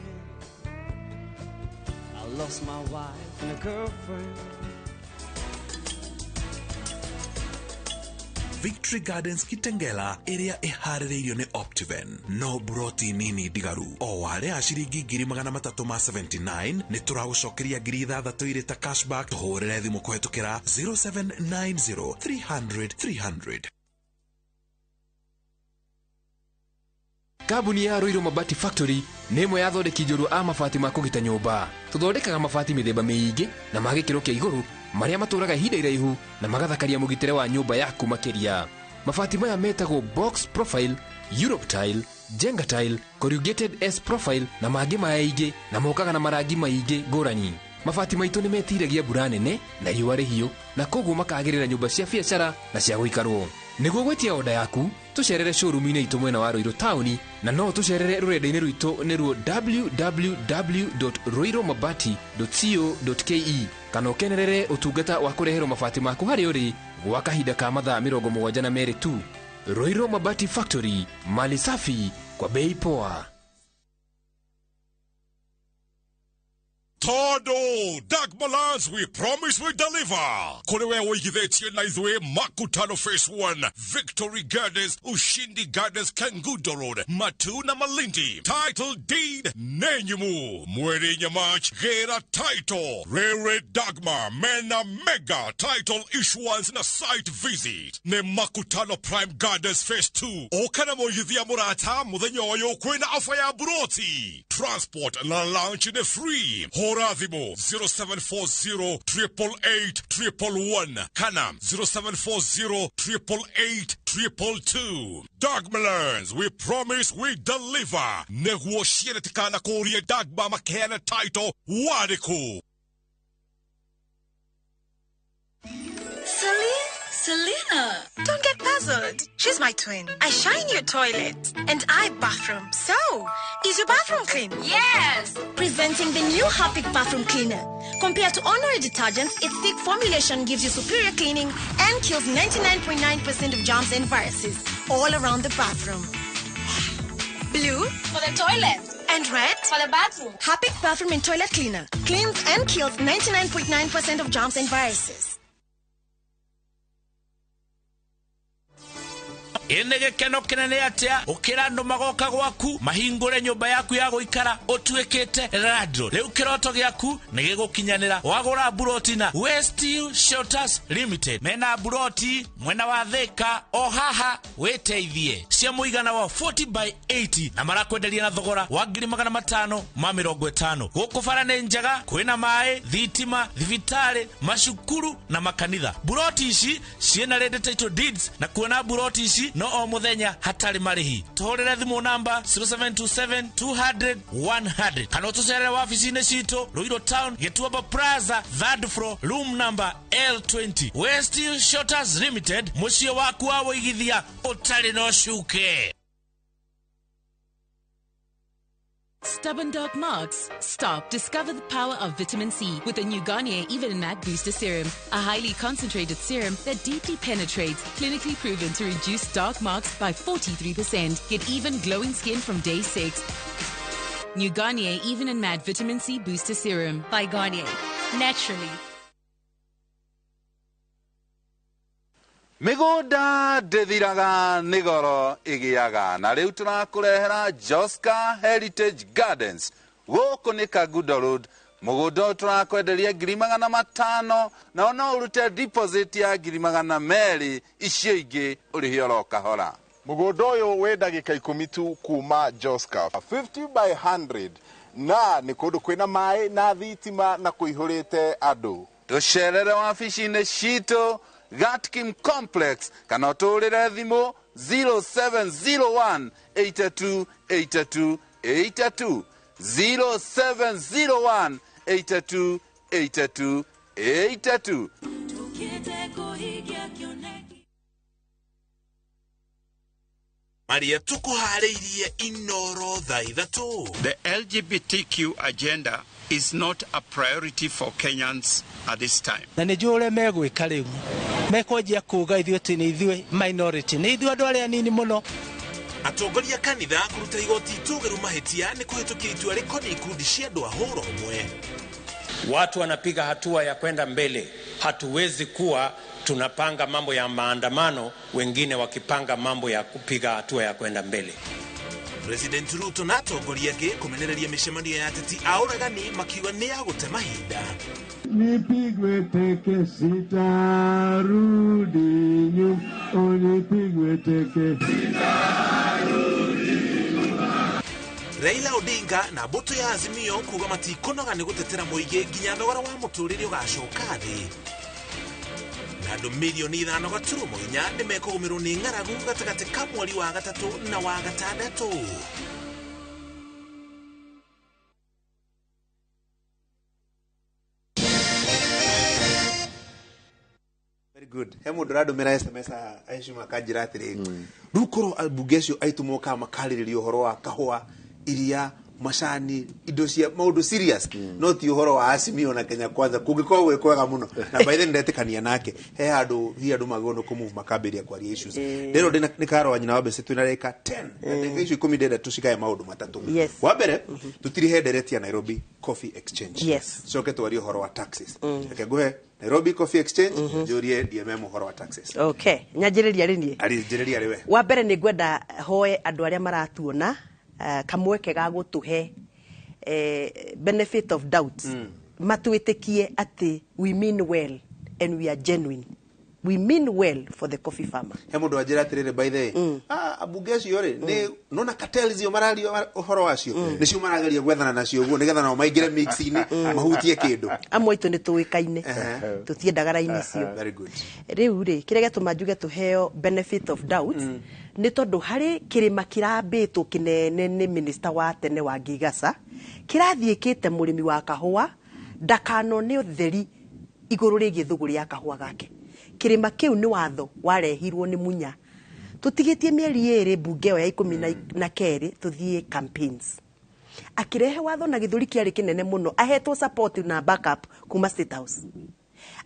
I lost my wife and a girlfriend.
Victory Gardens Kitengela ĩrĩa ĩharĩrĩirio nĩ Optiven no broti nini ndigaru o warĩa ciringi 379 nĩ tũragũcokeria 6,000 irĩ ta cashback. Tũhũrĩre thimũ kũhetũkĩra 0790 300 300.
Kambuni ya Ruiru Mabati Factory nĩ ĩmwe ya athondeki njorua a mabati ma kũgita nyũmba. Tũthondekaga mabati mĩthemba mĩingĩ na ma gĩkĩro kĩa igũrũ marĩa matũraga ihinda iraihu na magathakaria mũgitĩre wa nyũmba yaku makĩria. Mabati maya metagwo box profile, Europe tile, Jenga tile, corrugated S profile na mangĩ maingĩ, na mokaga na marangi maingĩ ngũrani. Mabati maitũ nĩ metiragia mbura nene na riũa rĩhiũ, na koguo makagĩrĩra nyũmba cia biacara na cia gũikarwo. Nĩguo gwĩtia oda yaku, tũcerere showroom-inĩ itũ mwena wa Ruiru taũni, na no tũcerere rũrenda-inĩ rwitũ nĩruo www.ruirumabati.co.ke, kana ũkenerere ũtungata wa kũreherwo mabati maku harĩa ũrĩ gwa kahinda ka mathaa 72 tu. Ruiru Mabati Factory, mali safi kwa bei poa.
Todo Dagmalas, we promise we deliver. Kore we ũigithĩtie na ithuĩ Makutano Phase 1, Victory Gardens, Ushindi Gardens, Kangundo Road, Matu na Malindi. Title deed Nenyumu. Mweri Nyamach, Gera Title, Rere Dagma, Mena Mega Title Issuance na Site Visit. Ne Makutano Prime Gardens Phase 2. Okana moyithia murata muthenya ũyũ kwĩna ofa ya buroti. Transport na lunch ni free. Hũra thimũ 0740 888 111 kana 0740 888 222. Dagmar, we promise we deliver. Nĩguo ciene tikana kũrie Dagmar makeana title warĩkũ.
Celine? Selena! Don't get puzzled. She's my twin. I shine your toilet and I bathroom. So, is your bathroom clean?
Yes!
Presenting the new Harpic bathroom cleaner. Compared to ordinary detergents, its thick formulation gives you superior cleaning and kills 99.9% of germs and viruses all around the bathroom. Blue
for the toilet
and red
for the bathroom.
Harpic bathroom and toilet cleaner cleans and kills 99.9% of germs and viruses.
Ĩnĩ gĩkeno kĩnene atĩa ũkĩra andũ magoka gwaku mahingũre nyũmba yaku ya gũikara ũtuĩkĩte landlord. Rĩu kĩroto gĩaku nĩ gĩgũkinyanĩra wagũra mburoti na Westhill Shelters Limited. Mena mburoti mwena wa Thĩka o haha wĩteithie cia mũigana wa 40 by 80 na marakwenderia na thogora wa 550,000. Gũkũ bara nĩ njega, kwĩna maĩ, thitima, thibitarĩ, macukuru na makanitha. Mburoti ici ciĩna ready title deeds na kuona mburoti ici no o muthenya hatarĩ marĩhi. Tũhũrĩre thimũ namba 0727 200 100 kana ũtũcerere wabici-inĩ citũ Ruiru Town, Gĩtuamba Plaza, third floor, room number L20. Westhill Shelters Limited, mũciĩ waku wa wĩigithia ũtarĩ na ũcuke.
Stubborn dark marks? Stop. Discover the power of vitamin C with the new Garnier Even and Matte Booster Serum. A highly concentrated serum that deeply penetrates, clinically proven to reduce dark marks by 43%. Get even glowing skin from day 6. New Garnier Even and Matte Vitamin C Booster Serum.
By Garnier. Naturally.
Mĩgũnda ndĩthiraga nĩ goro ĩgĩaga na rĩu tũrakũrehera Joska Heritage Gardens gũkũ nĩ Kangundo Road. Mũgũnda ũyũ tũrakwenderia 500,000 na no ũrute deposit ya 200,000, icio ingĩ ũrĩhe oro kahora.
Mũgũnda ũyũ wĩ ndagĩka 10 tu kuma Joska, 50 by 100, na nĩ kũndũ kwĩna maĩ na thitima na kũihũrĩte andũ.
Tũcerere wabici-inĩ citũ Gatkim Complex kana ũtũrĩre thimũ 0701 82 82 82 0701 82 82 82.
Maria tukuharĩirie Inoro thaa 3.
The LGBTQ agenda is not a priority for Kenyans at this time.
Na nĩ njũĩ ũrĩa megwĩka rĩu mekwanjia kuga ithuĩ atĩ nĩ ithuĩ minority, nĩ ithuĩ andũ arĩa anini mũno.
Atongoria kanitha kũruta igoti itũgĩru mahĩtia nĩ kũhĩtũkia itua rĩkoniĩ ikundi cia andũ a hũra ũmwe.
Watu wanapiga hatua ya kwenda mbele. Hatuwezi kuwa tunapanga mambo ya maandamano, wengine wakipanga mambo ya kupiga hatua ya kwenda mbele.
President Ruto na atongoria angĩ kũmenereria mĩcemanio ya ateti a ũregani makiuga nĩ ya gũte mahinda.
Nipigwe teke sitarudi nyuma, nipigwe teke sitarudi nyuma.
Raila Odinga na mbũtũ ya Azimio kuga matikonoga nĩ gũtetera mũingĩ nginya thogora wa mũtũrĩre ũgacoka thĩ. Na andũ milioni 5.4 nĩ mekũgũmĩrwo nĩ ng'aragu gatagatĩ ka mweri wa 3 na wa 6.
Very good. He mũndũ ũrandũmĩra SMS aheshima akanjĩra atĩrĩrĩ, rĩu korwo ambunge acio aitũ mokaga makarĩrĩria ũhoro wa kahũa, iria, macani, indo cia maũndũ serious, no ti ũhoro wa Azimio na Kenya Kwanza kũngĩkorwo gwĩ kwega mũno. Na by the way ndetĩkania nake, he handũ hihi andũ magĩrĩirwo nĩ kũmove makambĩrĩria kwaria issues. Ndĩrwo nĩ karo wa nyina wa mbeca twĩna ndagĩka 10 na ndagĩka icio 10 ndĩrenda tũcigae maũndũ matatũ.
Yes.
Wa mbere tũtirihe ndereti ya Nairobi Coffee Exchange.
Yes.
Coke twarie ũhoro wa taxes. Reke ngũhe Nairobi Coffee Exchange, njũrie DMM ũhoro wa taxes.
Okay, nyanjĩrĩria rĩ niĩ.
Arĩnjĩrĩria rĩ we.
Wa mbere nĩ ngwenda hoe andũ arĩa maratuona kamweke ga gũtũhe benefit of doubt. Matwĩtĩkie atĩ we mean well and we are genuine. We mean well for the coffee farmer.
He mundu anjira atiriri, by the way, abunge acio ri ni nona cartels icio marario uhoro wacio nicio marageria gwethana nacio guo nigetha nao maingire mix-inĩ mahutie kindu.
Amwe aitũ nĩ tũĩkaine, tũtiendaga raini icio.
Very good.
Rĩu rĩ, kĩrĩa gĩatũma njuge tũheo benefit of doubt nĩ tondũ harĩ kĩrĩma kĩrambĩtwo kĩnene nĩ minister wa tene wa Ngigasa, kĩrathiĩkĩte mũrĩmi wa kahũa ndakanone ũtheri igũrũ rĩgiĩ thũgũrĩ ya kahũa gake. Kĩrĩma kĩu nĩ watho warehirwo nĩ Munya. Tũtigĩtie mĩeri 2 mbunge ĩyo ya 12 tũthiĩ campaigns. Akĩrehe watho na gĩthũri kĩarĩ kĩnene mũno, ahetwo support na backup kuma State House.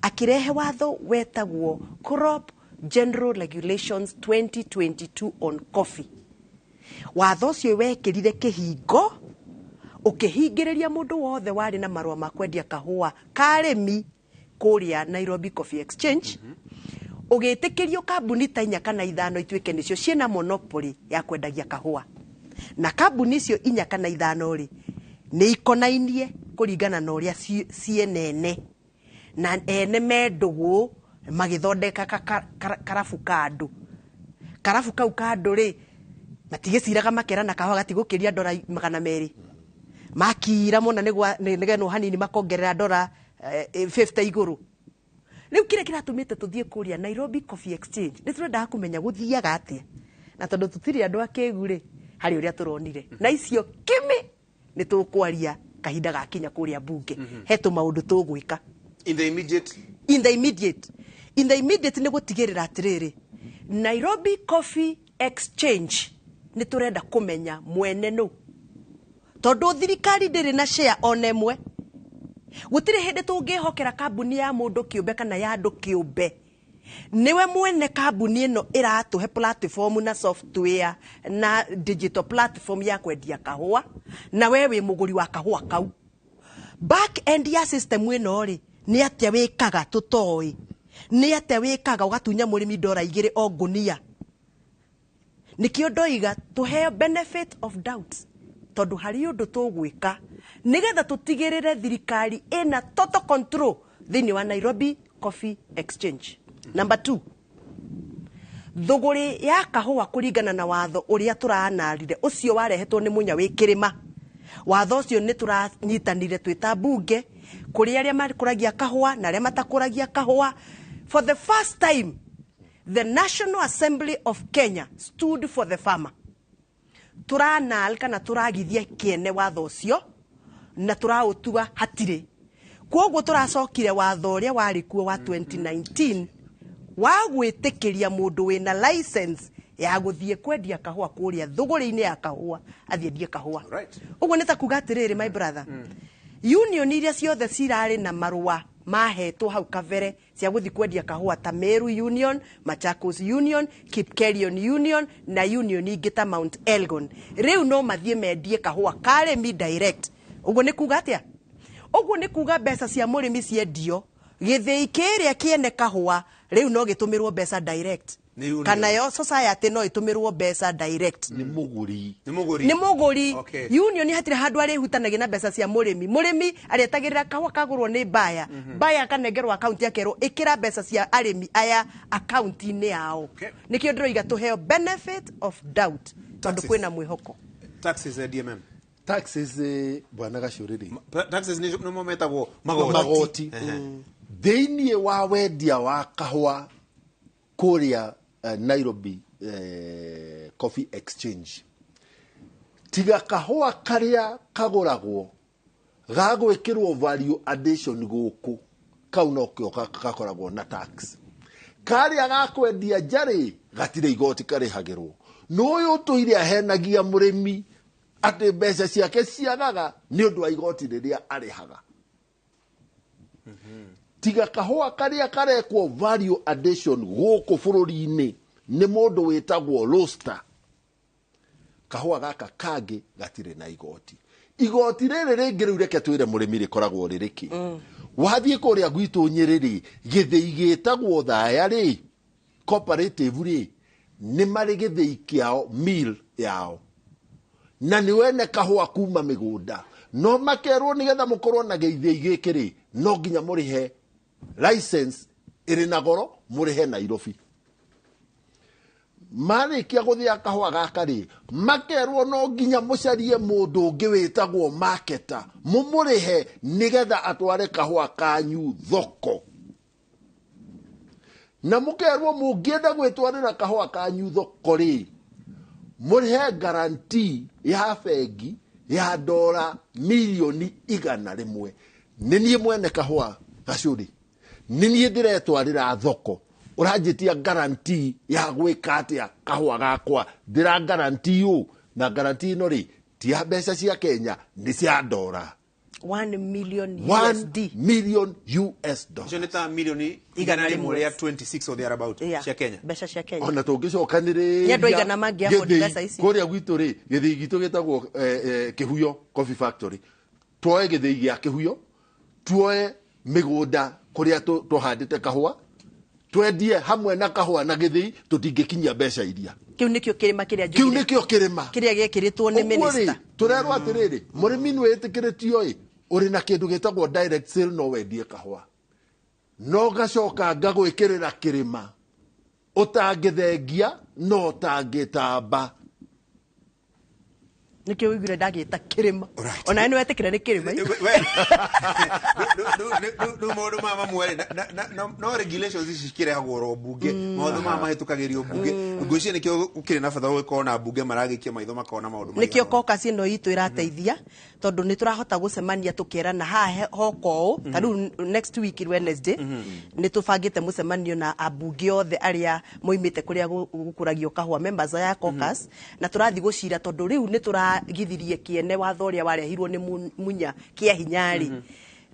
Akĩrehe watho wetagwo Crop General Regulations 2022 on coffee. Watho ũcio wekĩrire kĩhingo ũkĩhingĩrĩria mũndũ wothe warĩ na marũa ma kwendia kahũa karĩmi kũrĩa Nairobi Coffee Exchange. Ũgĩtĩkĩrio kambuni ta 4 kana 5 ituĩke nĩcio ciĩna monopoly ya kwendagia kahũa. Na kambuni icio 4 kana 5 rĩ nĩ ikonainie kũringana na ũrĩa cienene na ene me ndũgũ magĩthondeka karabu ka andũ. Karabu kau ka andũ rĩ matigĩciraga makerana kahũa gatigũkĩria ndora 200. Makira mona nĩgenwo hanini makongerera ndora 50 igũrũ. Rĩu kĩrĩa kĩratũmĩte tũthiĩ kũrĩa Nairobi Coffee Exchange nĩ tũrendaga kũmenya gũthiaga atĩa, na tondũ tũtirĩ andũ akĩgu rĩ harĩ ũrĩa tũronire na icio kĩmĩ nĩ tũkwaria kahinda gakinya kũrĩa mbunge. He tũmaũndũ tũgwĩka
in the immediate,
in the immediate, in the immediate nĩ gũtigĩrĩra atĩrĩrĩ Nairobi Coffee Exchange nĩ tũrenda kũmenya mwene nũ, tondũ thirikari ndĩrĩ na share ona ĩmwe. Gũtirĩ hĩndĩ tũngĩhokera kambuni ya mũndũ kĩũmbe kana ya andũ kĩũmbe. Nĩwe mwene kambuni ĩno ĩratũhe platform na software na digital platform ya kwendia kahũa, na we wĩ mũgũri wa kahũa kau. Back end ya system ĩno rĩ nĩ atĩa wĩkaga tũtoĩ, nĩ atĩa wĩkaga ũgatunya mũrĩmi ndora 2 o ngũnia. Nĩkĩo ndoiga tũheo benefit of doubt, tondũ harĩ ũndũ tũgwĩka nĩgetha tũtigĩrĩre thirikari ĩna total control thĩinĩ wa Nairobi Coffee Exchange. Number 2, thũgũrĩ ya kahũa kũringana na watho ũrĩa tũranarire ũcio warehetwo nĩ Munya wĩ kĩrĩma. Watho ũcio nĩ tũranyitanire twĩ ta mbunge kũrĩ arĩa makũragia kahũa na arĩa matakũragia kahũa. For the first time the National Assembly of Kenya stood for the farmer. Tũranal kana tũragithia kĩene watho ũcio na tũraũtua hatirĩ. Kwoguo tũracokire watho ũrĩa warĩ kuo wa 2019 wa gwĩtĩkĩria mũndũ wĩna license ya gũthiĩ kwendia kahũa kũrĩa thũgũrĩ-inĩ ya kahũa athiĩ endie kahũa. Ũguo nĩ ta kuga atĩrĩrĩ, my brother, union iria ciothe cirarĩ na marũa mahetwo hau kabere cia gũthiĩ kwendia kahũa ta Meru Union, Machakos Union, Kipkelion Union na union ingĩ ta Mount Elgon, rĩu no mathiĩ mendie kahũa karĩmi direct. Ũguo nĩ kuga atĩa? Ũguo nĩ kuga mbeca cia mũrĩmi ciendio gĩthĩi kĩrĩa kĩene kahũa rĩu no gĩtũmĩrwo mbeca direct, kana yo society no ĩtũmĩrwo mbeca direct.
Nĩ mũgũri,
nĩ mũgũri. Union hatirĩ handũ arĩhutanagia na mbeca cia mũrĩmi. Mũrĩmi arĩetagĩrĩra kahũa kagũrwo nĩ baya, baya akanengerwo akaunti akerwo ĩkĩra mbeca cia arĩmi aya akaunti-inĩ yao. Nĩkĩo ndĩroiga tũheo benefit of doubt tondũ kwĩna mwĩhoko.
Taxes, DMM.
Taxes, bwana Gacũrĩrĩ,
taxes nĩ metagwo
magoti thĩinĩ wa wendia wa kahũa kũrĩa Nairobi Coffee Exchange. Tiga kahũa karĩa kagũragwo gagwĩkĩrwo value addition gũkũ, kau nokĩo gakoragwo na tax. Karĩa gakwendia njarĩ gatirĩ igoti karĩhagĩrwo. No ũyũ ũtũire ahenagia mũrĩmi atĩ mbeca ciake ciagaga nĩ ũndũ wa igoti rĩrĩa arĩhaga. Tiga kahũa karĩa karekwo value addition gũkũ bũrũri-inĩ nĩ mũndũ wĩtagwo roaster, kahũa gaka kangĩ gatirĩ na igoti. Igoti rĩrĩ rĩngĩ rĩu reke twĩre mũrĩmi rĩkoragwo rĩrĩ kĩ. Wathiĩ kũrĩa gwitũ Nyĩrĩ rĩ, gĩthĩi gĩtagwo Thaya rĩ, cooperative rĩ, nĩ marĩ gĩthĩi kĩao, mill yao, na nĩ wene kahũa kuma mĩgũnda, no makerwo nĩgetha mũkorwo na gĩthĩi gĩkĩ rĩ, no nginya mũrĩhe license ĩrĩ na goro Mũrĩhe Nairobi. Marĩkia gũthĩa kahũa gaka rĩ, makerwo no nginya mũcarie mũndũ ũngĩ wĩtagwo marketer, mũmũrĩhe nĩgetha atware kahũa kanyu thoko. Na mũkerwo mũngĩenda gwĩtwarĩra kahũa kanyu thoko rĩ, mũrĩhe guarantee ya bengi ya dora milioni 100. Nĩ niĩ mwene kahũa Gacũrĩ, nĩ niĩ ndĩretwarĩra thoko, ũranjĩtia guarantee ya gwĩka atĩa kahũa gakwa? Ndĩra guarantee ũ? Na guarantee ĩno rĩ, ti ya mbeca cia Kenya, nĩ cia dora.
1 million
1
USD.
Million US dollars.
Icio nĩ ta milioni 126 or thereabout cia Kenya.
Mbeca cia Kenya.
Ona tũngĩcokanĩrĩria
Nĩ andũ aigana mangĩ afford mbeca ici?
Kũrĩa gwitũ rĩ, gĩthĩi gitũ gĩtagwo Kĩhuyo Coffee Factory. Tuoe gĩthĩi gĩa Kĩhuyo, tuoe mĩgũnda kũrĩa tũhandĩte kahũa, twendie hamwe na kahũa na gĩthĩi, tũtingĩkinyia mbeca iria.
Kĩu nĩkĩo kĩrĩma kĩrĩa
Kĩu nĩkĩo kĩrĩma
kĩrĩa gĩekĩrĩtwo nĩ
Ũguo rĩ,
minister.
Tũrerwo atĩrĩrĩ, mũrĩmi nĩ wĩtĩkĩrĩtio ĩ, ũrĩ na kĩndũ gĩtagwo direct sale, no wendie kahũa, no gacoka ngagwĩkĩrĩra kĩrĩma ũtangĩthengia no ũtangĩtamba.
Nĩkĩo ũiguire ndagĩta kĩrĩma. Ona nĩ wetĩkĩra nĩ kĩrĩma.
Rĩu maũndũ maya mamwe rĩ, no regulations ici cikĩrehagwo oro mbunge, maũndũ maya mahĩtũkagĩrio mbunge. Ngwĩciria nĩkĩo gũkĩrĩ na bata wa gũkorwo na mbunge maragĩikia maitho makona maũndũ maigana
Nĩkĩo caucus ĩno itũ ĩrateithia, tondũ nĩ tũrahota gũcemania tũkerana haha hoka ũũ. Ta rĩu next week Wednesday nĩ tũbangĩte mũcemanio na ambunge othe arĩa moimĩte kũrĩa gũkũragio kahũa, members ya caucus, na tũrathiĩ gũcira tondũ rĩu nĩ tũragithirie kĩene watho ũrĩa warehirwo nĩ Munya kĩa hinya rĩ.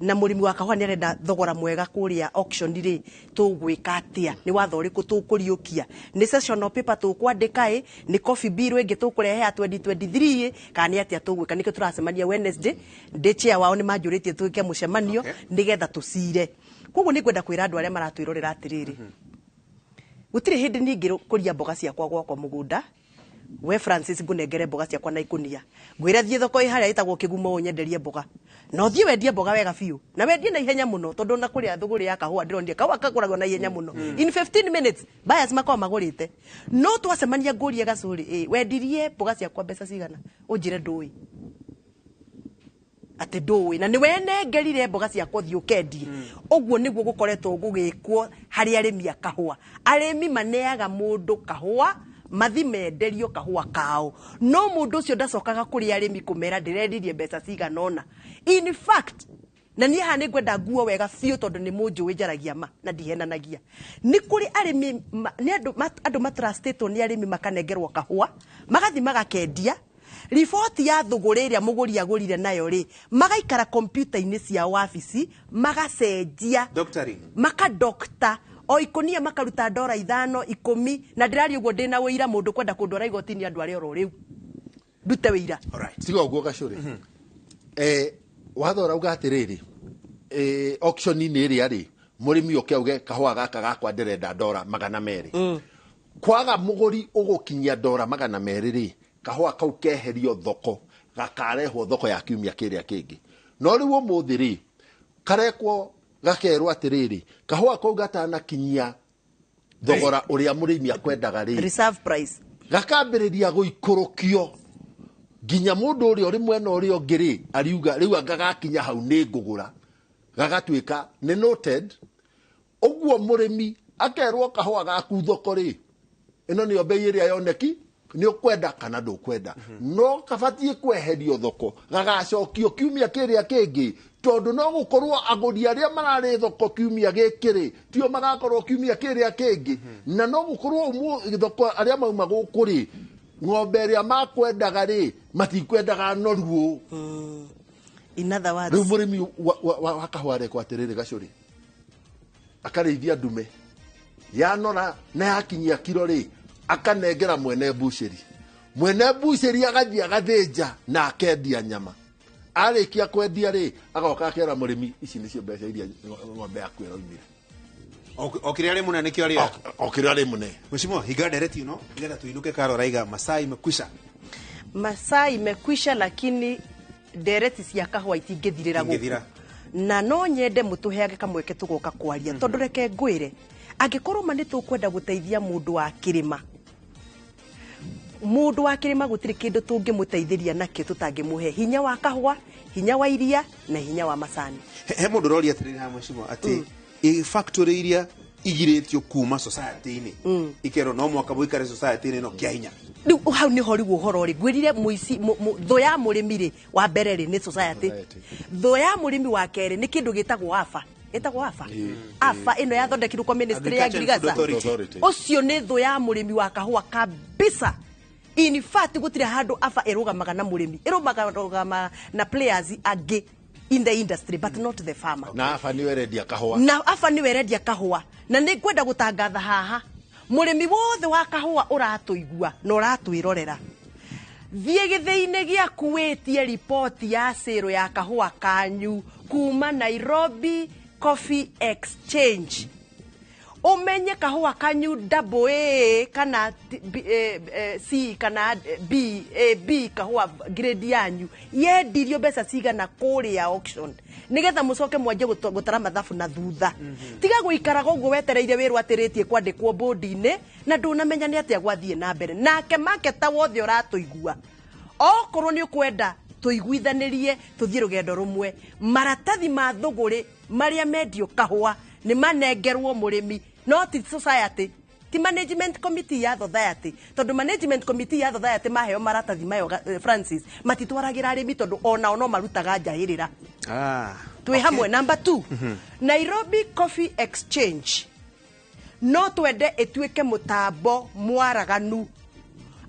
Na mũrĩmi wa kahũa nĩ arenda thogora mwega kũrĩa auction rĩ, tũgwĩka atĩa? Nĩ watho ũrĩkũ tũkũriũkia? Nĩ sessional paper tũkwandĩka ĩ? Nĩ coffee bill ĩngĩ tũkũrehe ya 2023 ĩ? Kana nĩ atĩa tũgwĩka? Nĩkĩo tũracemania Wednesday. Ndĩ chair wao nĩ manjũrĩtie twĩke mũcemanio nĩgetha tũcire. Koguo nĩ ngwenda kwĩra andũ arĩa maratwĩrorera atĩrĩrĩ, gũtirĩ hĩndĩ niĩ ingĩkũria mboga ciakwa gwakwa mũgũnda. We Francis, ngũnengere mboga ciakwa na ikũnia, ngwĩre thiĩ thoko ĩ harĩa ĩtagwo Kĩgumo ũnyenderie mboga, na ũthiĩ wendie mboga wega biũ na wendie na ihenya mũno, tondũ na kũrĩa thũgũrĩ ya kahũa ndĩronire kahũa kagũragwo na ihenya mũno, in 15 minutes buyers makoragwo magũrĩte. No twacemania ngũrie Gacũrĩ, ĩ wendirie mboga ciakwa mbeca cigana? Ũnjĩre ndũĩ, atĩ ndũĩ, na nĩ wenengerire mboga ciakwa ũthiĩ ũkendie. Ũguo nĩguo gũkoretwo gũgĩkwo harĩ arĩmi a kahũa. Arĩmi maneaga mũndũ kahũa, mathi menderio kahũa kao, no mũndũ ũcio ndacokaga kũrĩ arĩmi kũmera ndĩrendirie mbeca cigana ũna. In fact, na niĩ haha nĩ ngwenda nguo wega biũ, tondũ nĩ mũnjũĩ njaragia ma na ndihenanagia. Nĩ kũrĩ arĩmi nĩ andũ matrustĩtwo nĩ arĩmi makanengerwo kahũa, magathi magakendia. Riboti ya thũgũrĩ ĩrĩa mũgũri agũrire nayo rĩ, magaikara kompiuta-inĩ cia wabici, magacenjia,
Doctoring.
Makadokta o ikũnia, makaruta ndora 5, 10. Na ndĩraria ũguo ndĩna ũira, mũndũ kwenda kũndwara igoti-inĩ andũ arĩa oro rĩu ndute wĩira.
Tiga ũguo Gacũrĩ. Watho ũrauga atĩrĩrĩ, auction-inĩ ĩrĩa rĩ, mũrĩmi oke auge kahũa gaka gakwa ndĩrenda ndora 200. Kwaga mũgũri ũgũkinyia ndora 200 rĩ, kahũa kau keherio thoko, gakarehwo thoko ya kiumia kĩrĩa kĩngĩ. No rĩu ũmũthĩ rĩ, karekwo gakerwo atĩrĩrĩ, kahũa kau gatanakinyia thogora ũrĩa mũrĩmi akwendaga rĩ,
reserve price,
gakambĩrĩria gũikũrũkio nginya mũndũ ũrĩa ũrĩ mwena ũrĩa ũngĩ rĩ, ariuga rĩu anga gakinya hau nĩ ngũgũra, gagatuĩka nĩ noted. Ũguo mũrĩmi akerwo kahũa gaku thoko rĩ, ĩno nĩyo bei ĩrĩa yoneki, nĩ ũkwenda kana ndũkwenda, no kabatiĩ kweherio thoko, gagacokio kiumia kĩrĩa kĩngĩ, tondũ no gũkorwo agũri arĩa mararĩ thoko kiumia gĩkĩ rĩ, tio magakorwo kiumia kĩrĩa kĩngĩ, na no gũkorwo thoko arĩa mauma gũkũ rĩ, ng'ombe ĩrĩa makwendaga rĩ, matikwendaga noru ũũ.
In other words,
rĩu mũrĩmi wa kahũa arekwo atĩrĩrĩ Gacũrĩ, akarĩithia ndume yanora na yakinyia kiro rĩ, akanengera mwene mbucĩri, mwene mbucĩri agathiĩ agathĩnja na akendia nyama. Arĩkia kwendia rĩ, agoka akera mũrĩmi, ici nĩcio mbeca iria ng'ombe yaku ĩroimire.
O kĩrĩa arĩ mũnene nĩkĩo arĩa.
O kĩrĩa arĩ mũnene.
Mheshimiwa, hinga ndereti ĩno nĩgetha tuinũke. Karo raiga masaa imekwisha.
Masaa imekwisha, lakini ndereti cia kahũa itingĩthirĩra gũkũ.
Itingĩthira.
Na no nyende mũtũheage kamweke tũgoka kwaria, tondũ reke ngwĩre Angĩkorwo ma nĩ tũkwenda gũteithia mũndũ wa kĩrĩma, mũndũ wa kĩrĩma gũtirĩ kĩndũ tũngĩmũteithĩria nakĩo tũtangĩmũhe hinya wa kahũa, hinya wa iria na hinya wa macani.
He mũndũ ũroria atĩrĩrĩ haha mheshimiwa, atĩ factory iria igirĩtio kuma society-inĩ, ikerwo no mwaka mũikare society-inĩ no kĩa hinya.
Rĩu hau nĩho rĩu ũhoro rĩ, ngwĩrire mũici thũ ya mũrĩmi rĩ, wa mbere rĩ nĩ society. Thũ ya mũrĩmi wa kerĩ nĩ kĩndũ gĩtagwo AFA. Ĩtagwo AFA. AFA ĩno yathondekirwo kwa ministry ya
Agriculture and Food
Ngirigaca.
Authority.
Ũcio nĩ thũ ya mũrĩmi wa kahũa kabisa. In fact gũtirĩ handũ AFA ĩrũgamaga na mũrĩmi, ĩrũgamaga na players angĩ in the industry but not the farmer.
Na AFA nĩyo ĩrendia kahũa.
Na AFA nĩwe ĩrendia kahũa. Na nĩ ngwenda gũtangatha haha, mũrĩmi wothe wa kahũa ũratũigua na ũratwĩrorera, thiĩ gĩthĩi-inĩ gĩaku wĩtie riboti ya sale ya kahũa kanyu kuma Nairobi Coffee Exchange. Ũmenye kahũa kanyu double A kana B, C kana B, A, B kahũa grade yanyu yendirio mbeca cigana kũrĩa auction, nĩgetha mũcoke mwanjie gũtara mathabu na thutha. Tiga gũikaraga ũguo wetereire wĩrwo atĩrĩtie kwandĩkwo bodi-inĩ na ndũnamenya nĩ atĩa gwathiĩ na mbere. Nake maketa wothe ũratũigua, okorwo nĩ ũkwenda tũiguithanĩrie tũthiĩ rũgendo rũmwe, maratathi ma thũgũrĩ marĩa mendio kahũa nĩ manengerwo mũrĩmi, no ti society, ti management committee ya society, tondũ management committee ya society maheo maratathi mayo, Francis, matitwaragĩra arĩmi tondũ onao no marutaga njahĩrĩra. Twĩ hamwe. Number 2, Nairobi Coffee Exchange no twende ĩtuĩke mũtambo mwaraganu,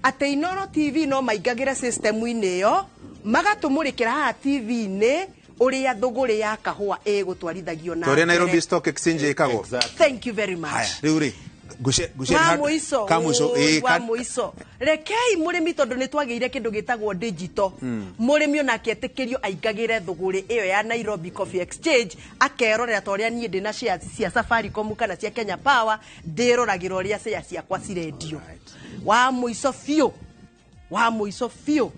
atĩ Inooro TV no maingagĩre system-inĩ ĩyo, magatũmũrĩkĩra haha TV-inĩ ũrĩa thũgũrĩ ya kahũa ĩgũtwarithagio na
Torĩa
mbere.
Nairobi Stock Exchange ĩkagwo.
Thank you very much.
Haya, rĩu rĩ, ngucie
wa mũico,
ka mũico,
wa mũico, rekei mũrĩmi, tondũ nĩ twagĩire kĩndũ gĩtagwo digital, mũrĩmi onake etĩkĩrio aingagĩre thũgũrĩ ĩyo ya Nairobi Coffee Exchange, akerorera ta ũrĩa niĩ ndĩna shares cia Safaricom kana cia Kenya Power, ndĩroragĩra ũrĩa shares ciakwa cirendio. Wa mũico biũ, wa mũico biũ,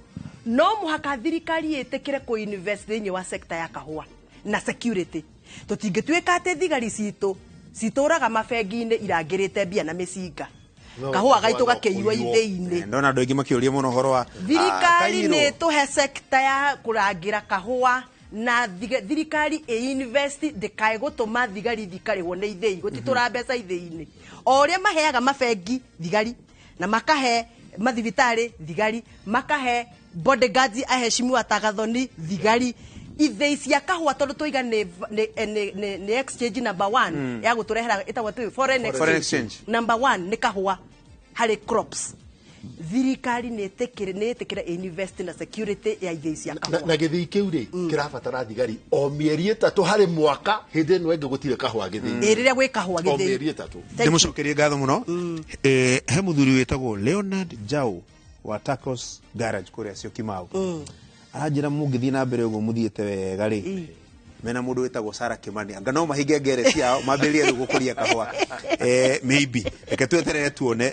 no mũhaka thirikari ĩtĩkĩre kũ-invest thĩinĩ wa sector ya kahũa na security. Tũtingĩtuĩka atĩ thigari citũ citũraga mabengi-inĩ irangĩrĩte mbia na mĩcinga, kahũa gaitũ gakĩiywo ithĩi-inĩ.
Ndona andũ aingĩ makĩũria mũno ũhoro wa
Thirikari
kairũ.
nĩ tũhe sector ya kũrangĩra kahũa, na thirikari ĩ-invest, ndĩkae gũtũma thigari thikarĩhwo nĩ ithĩi, gũtitũra mbeca ithĩi-inĩ. O ũrĩa maheaga mabengi thigari, na makahe mathibitarĩ thigari, makahe bodyguards aheshimiwa ta Gathoni thigari, ithĩi cia kahũa tondũ twaiga nĩ exchange number 1 ya gũtũrehera ĩtagwo atĩ foreign
Foreign
exchange.
exchange.
Number 1 nĩ kahũa harĩ crops. Thirikari nĩ ĩtĩkĩre, nĩ ĩtĩkĩre invest na security ya ithĩi cia kahũa.
Na gĩthii kĩu rĩ, kĩrabatara thigari o mĩeri 3 harĩ mwaka, hĩndĩ ĩno ĩngĩ gũtirĩ kahũa gĩthii.
Ĩ, rĩrĩa gwĩ kahũa
O
gĩthii.
mĩeri 3.
Ndĩmũcokerie ngatho mũno. He mũthuri wĩtagwo Leonard Jau wa Tacos Garage kũrĩa Syokimau, aranjĩra mũngĩthiĩ na mbere ũguo mũthiĩte wega rĩ, mena mũndũ wĩtagwo Sarah Kimani, anga no mahinge ngere ciao mambĩrĩrie rĩu gũkũria kahũa. Maybe reke tweterere tuone.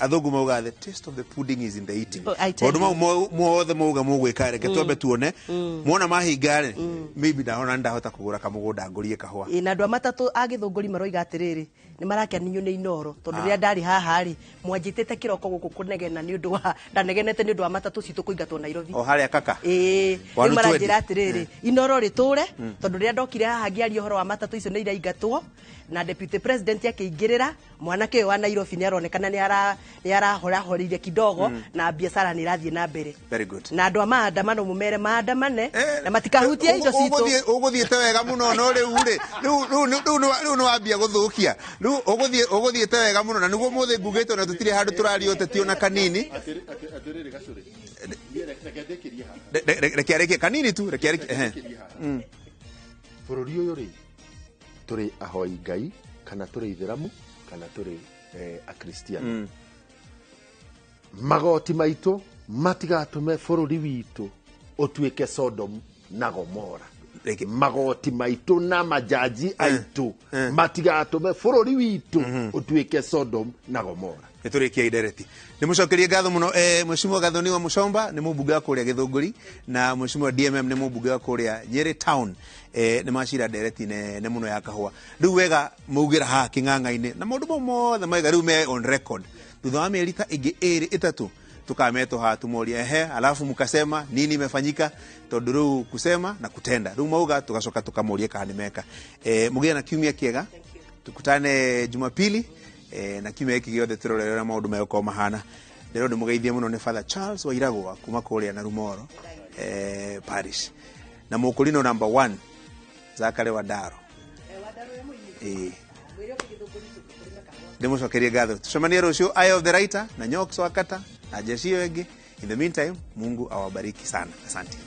Athũngũ mauga the taste of the pudding is in the eating.
Oh, I tell
Maũndũ mau
you.
mothe mauga mũgwĩka, reke twambe tuone muona mahinga rĩ, maybe ndahona ndahota kũgũra kamũgũnda ngũrie kahũa.
Ĩ, na andũ a matatũ a Gĩthũngũri maroiga atĩrĩrĩ, nĩ marakenio nĩ Inooro, tondũ rĩrĩa ndarĩ haha rĩ, mwanjĩtĩte kĩroko gũkũ kũnegena nĩ ũndũ wa ndanegenete nĩ ũndũ wa matatũ citũ kũingatwo Nairobi.
O harĩa kaka.
Ĩĩ,
Wanu
rĩu maranjĩra
twendi.
atĩrĩrĩ, Inooro rĩtũre, tondũ rĩrĩa ndokire haha ngĩaria ũhoro wa matatũ icio nĩ iraingatwo, na deputy president akĩingĩrĩra, mwanake ũyũ wa Nairobi nĩ aronekana nĩ arahorahoreire kidogo, na biacara nĩ ĩrathiĩ na mbere.
Very good.
Na andũ a maandamano mũmere maandamane na matikahutie indo citũ.
Ũgũthiĩte wega mũno, no rĩu rĩ, rĩu nĩ wambia gũthũkia. Rĩu ũgũthiĩte wega mũno, na nĩguo mũthĩ ngugĩte ona tũtirĩ handũ tũraria ũteti ona kanini.
Atĩrĩrĩ Gacũrĩ, reke ndĩkĩrie haha.
Reke arĩkie kanini tu, reke arĩkie, ehe.
Bũrũri ũyũ rĩ, tũrĩ ahoi Ngai kana tũrĩ ithĩramu kana tũrĩ akristiano. Magoti maitũ matigatũme bũrũri witũ ũtuĩke Sodom na Gomora. Magoti maitũ na majaji aitũ matigatũme bũrũri witũ ũtuĩke Sodom na Gomora.
Nĩ tũrĩkia idereti. Nĩ mũcokerie ngatho mũno Mheshimiwa Gathoni wa Mucomba nĩ mũmbunge wa kũrĩa Gĩthũngũri na Mheshimiwa DMM nĩ mũmbunge wa kũrĩa Nyeri Town. Nĩ macira ndereti nene mũno ya kahũa. Rĩu wega maugĩra haha kĩng'ang'a-inĩ na maũndũ mau mothe maiga rĩu me on record. Thutha wa mĩeri ta ĩngĩ ĩrĩ ĩtatũ tukametwo haha tumorie ehe, alafu mkasema nini imefanyika, tondu riu kusema na kutenda riu mauga tugacoka tukamorie kana nimeka. Mugie na kiumia kiega, tukutane Jumapili na kiumia giki giothe turore uria maundu megukorwo mahana. Ndĩrona ndĩmũgeithie mũno nĩ Father Charles Wairagwa kuma kũrĩa na Rumoro parish, na mũkũrino number 1 Zakare Wandaro. Ndĩmũcokerie ngatho, tucemanie rũciũ Eye of the Writer na Nyox Wakata na jeshi hiyo ĩngĩ. In the meantime, Mungu awabariki sana. Asante.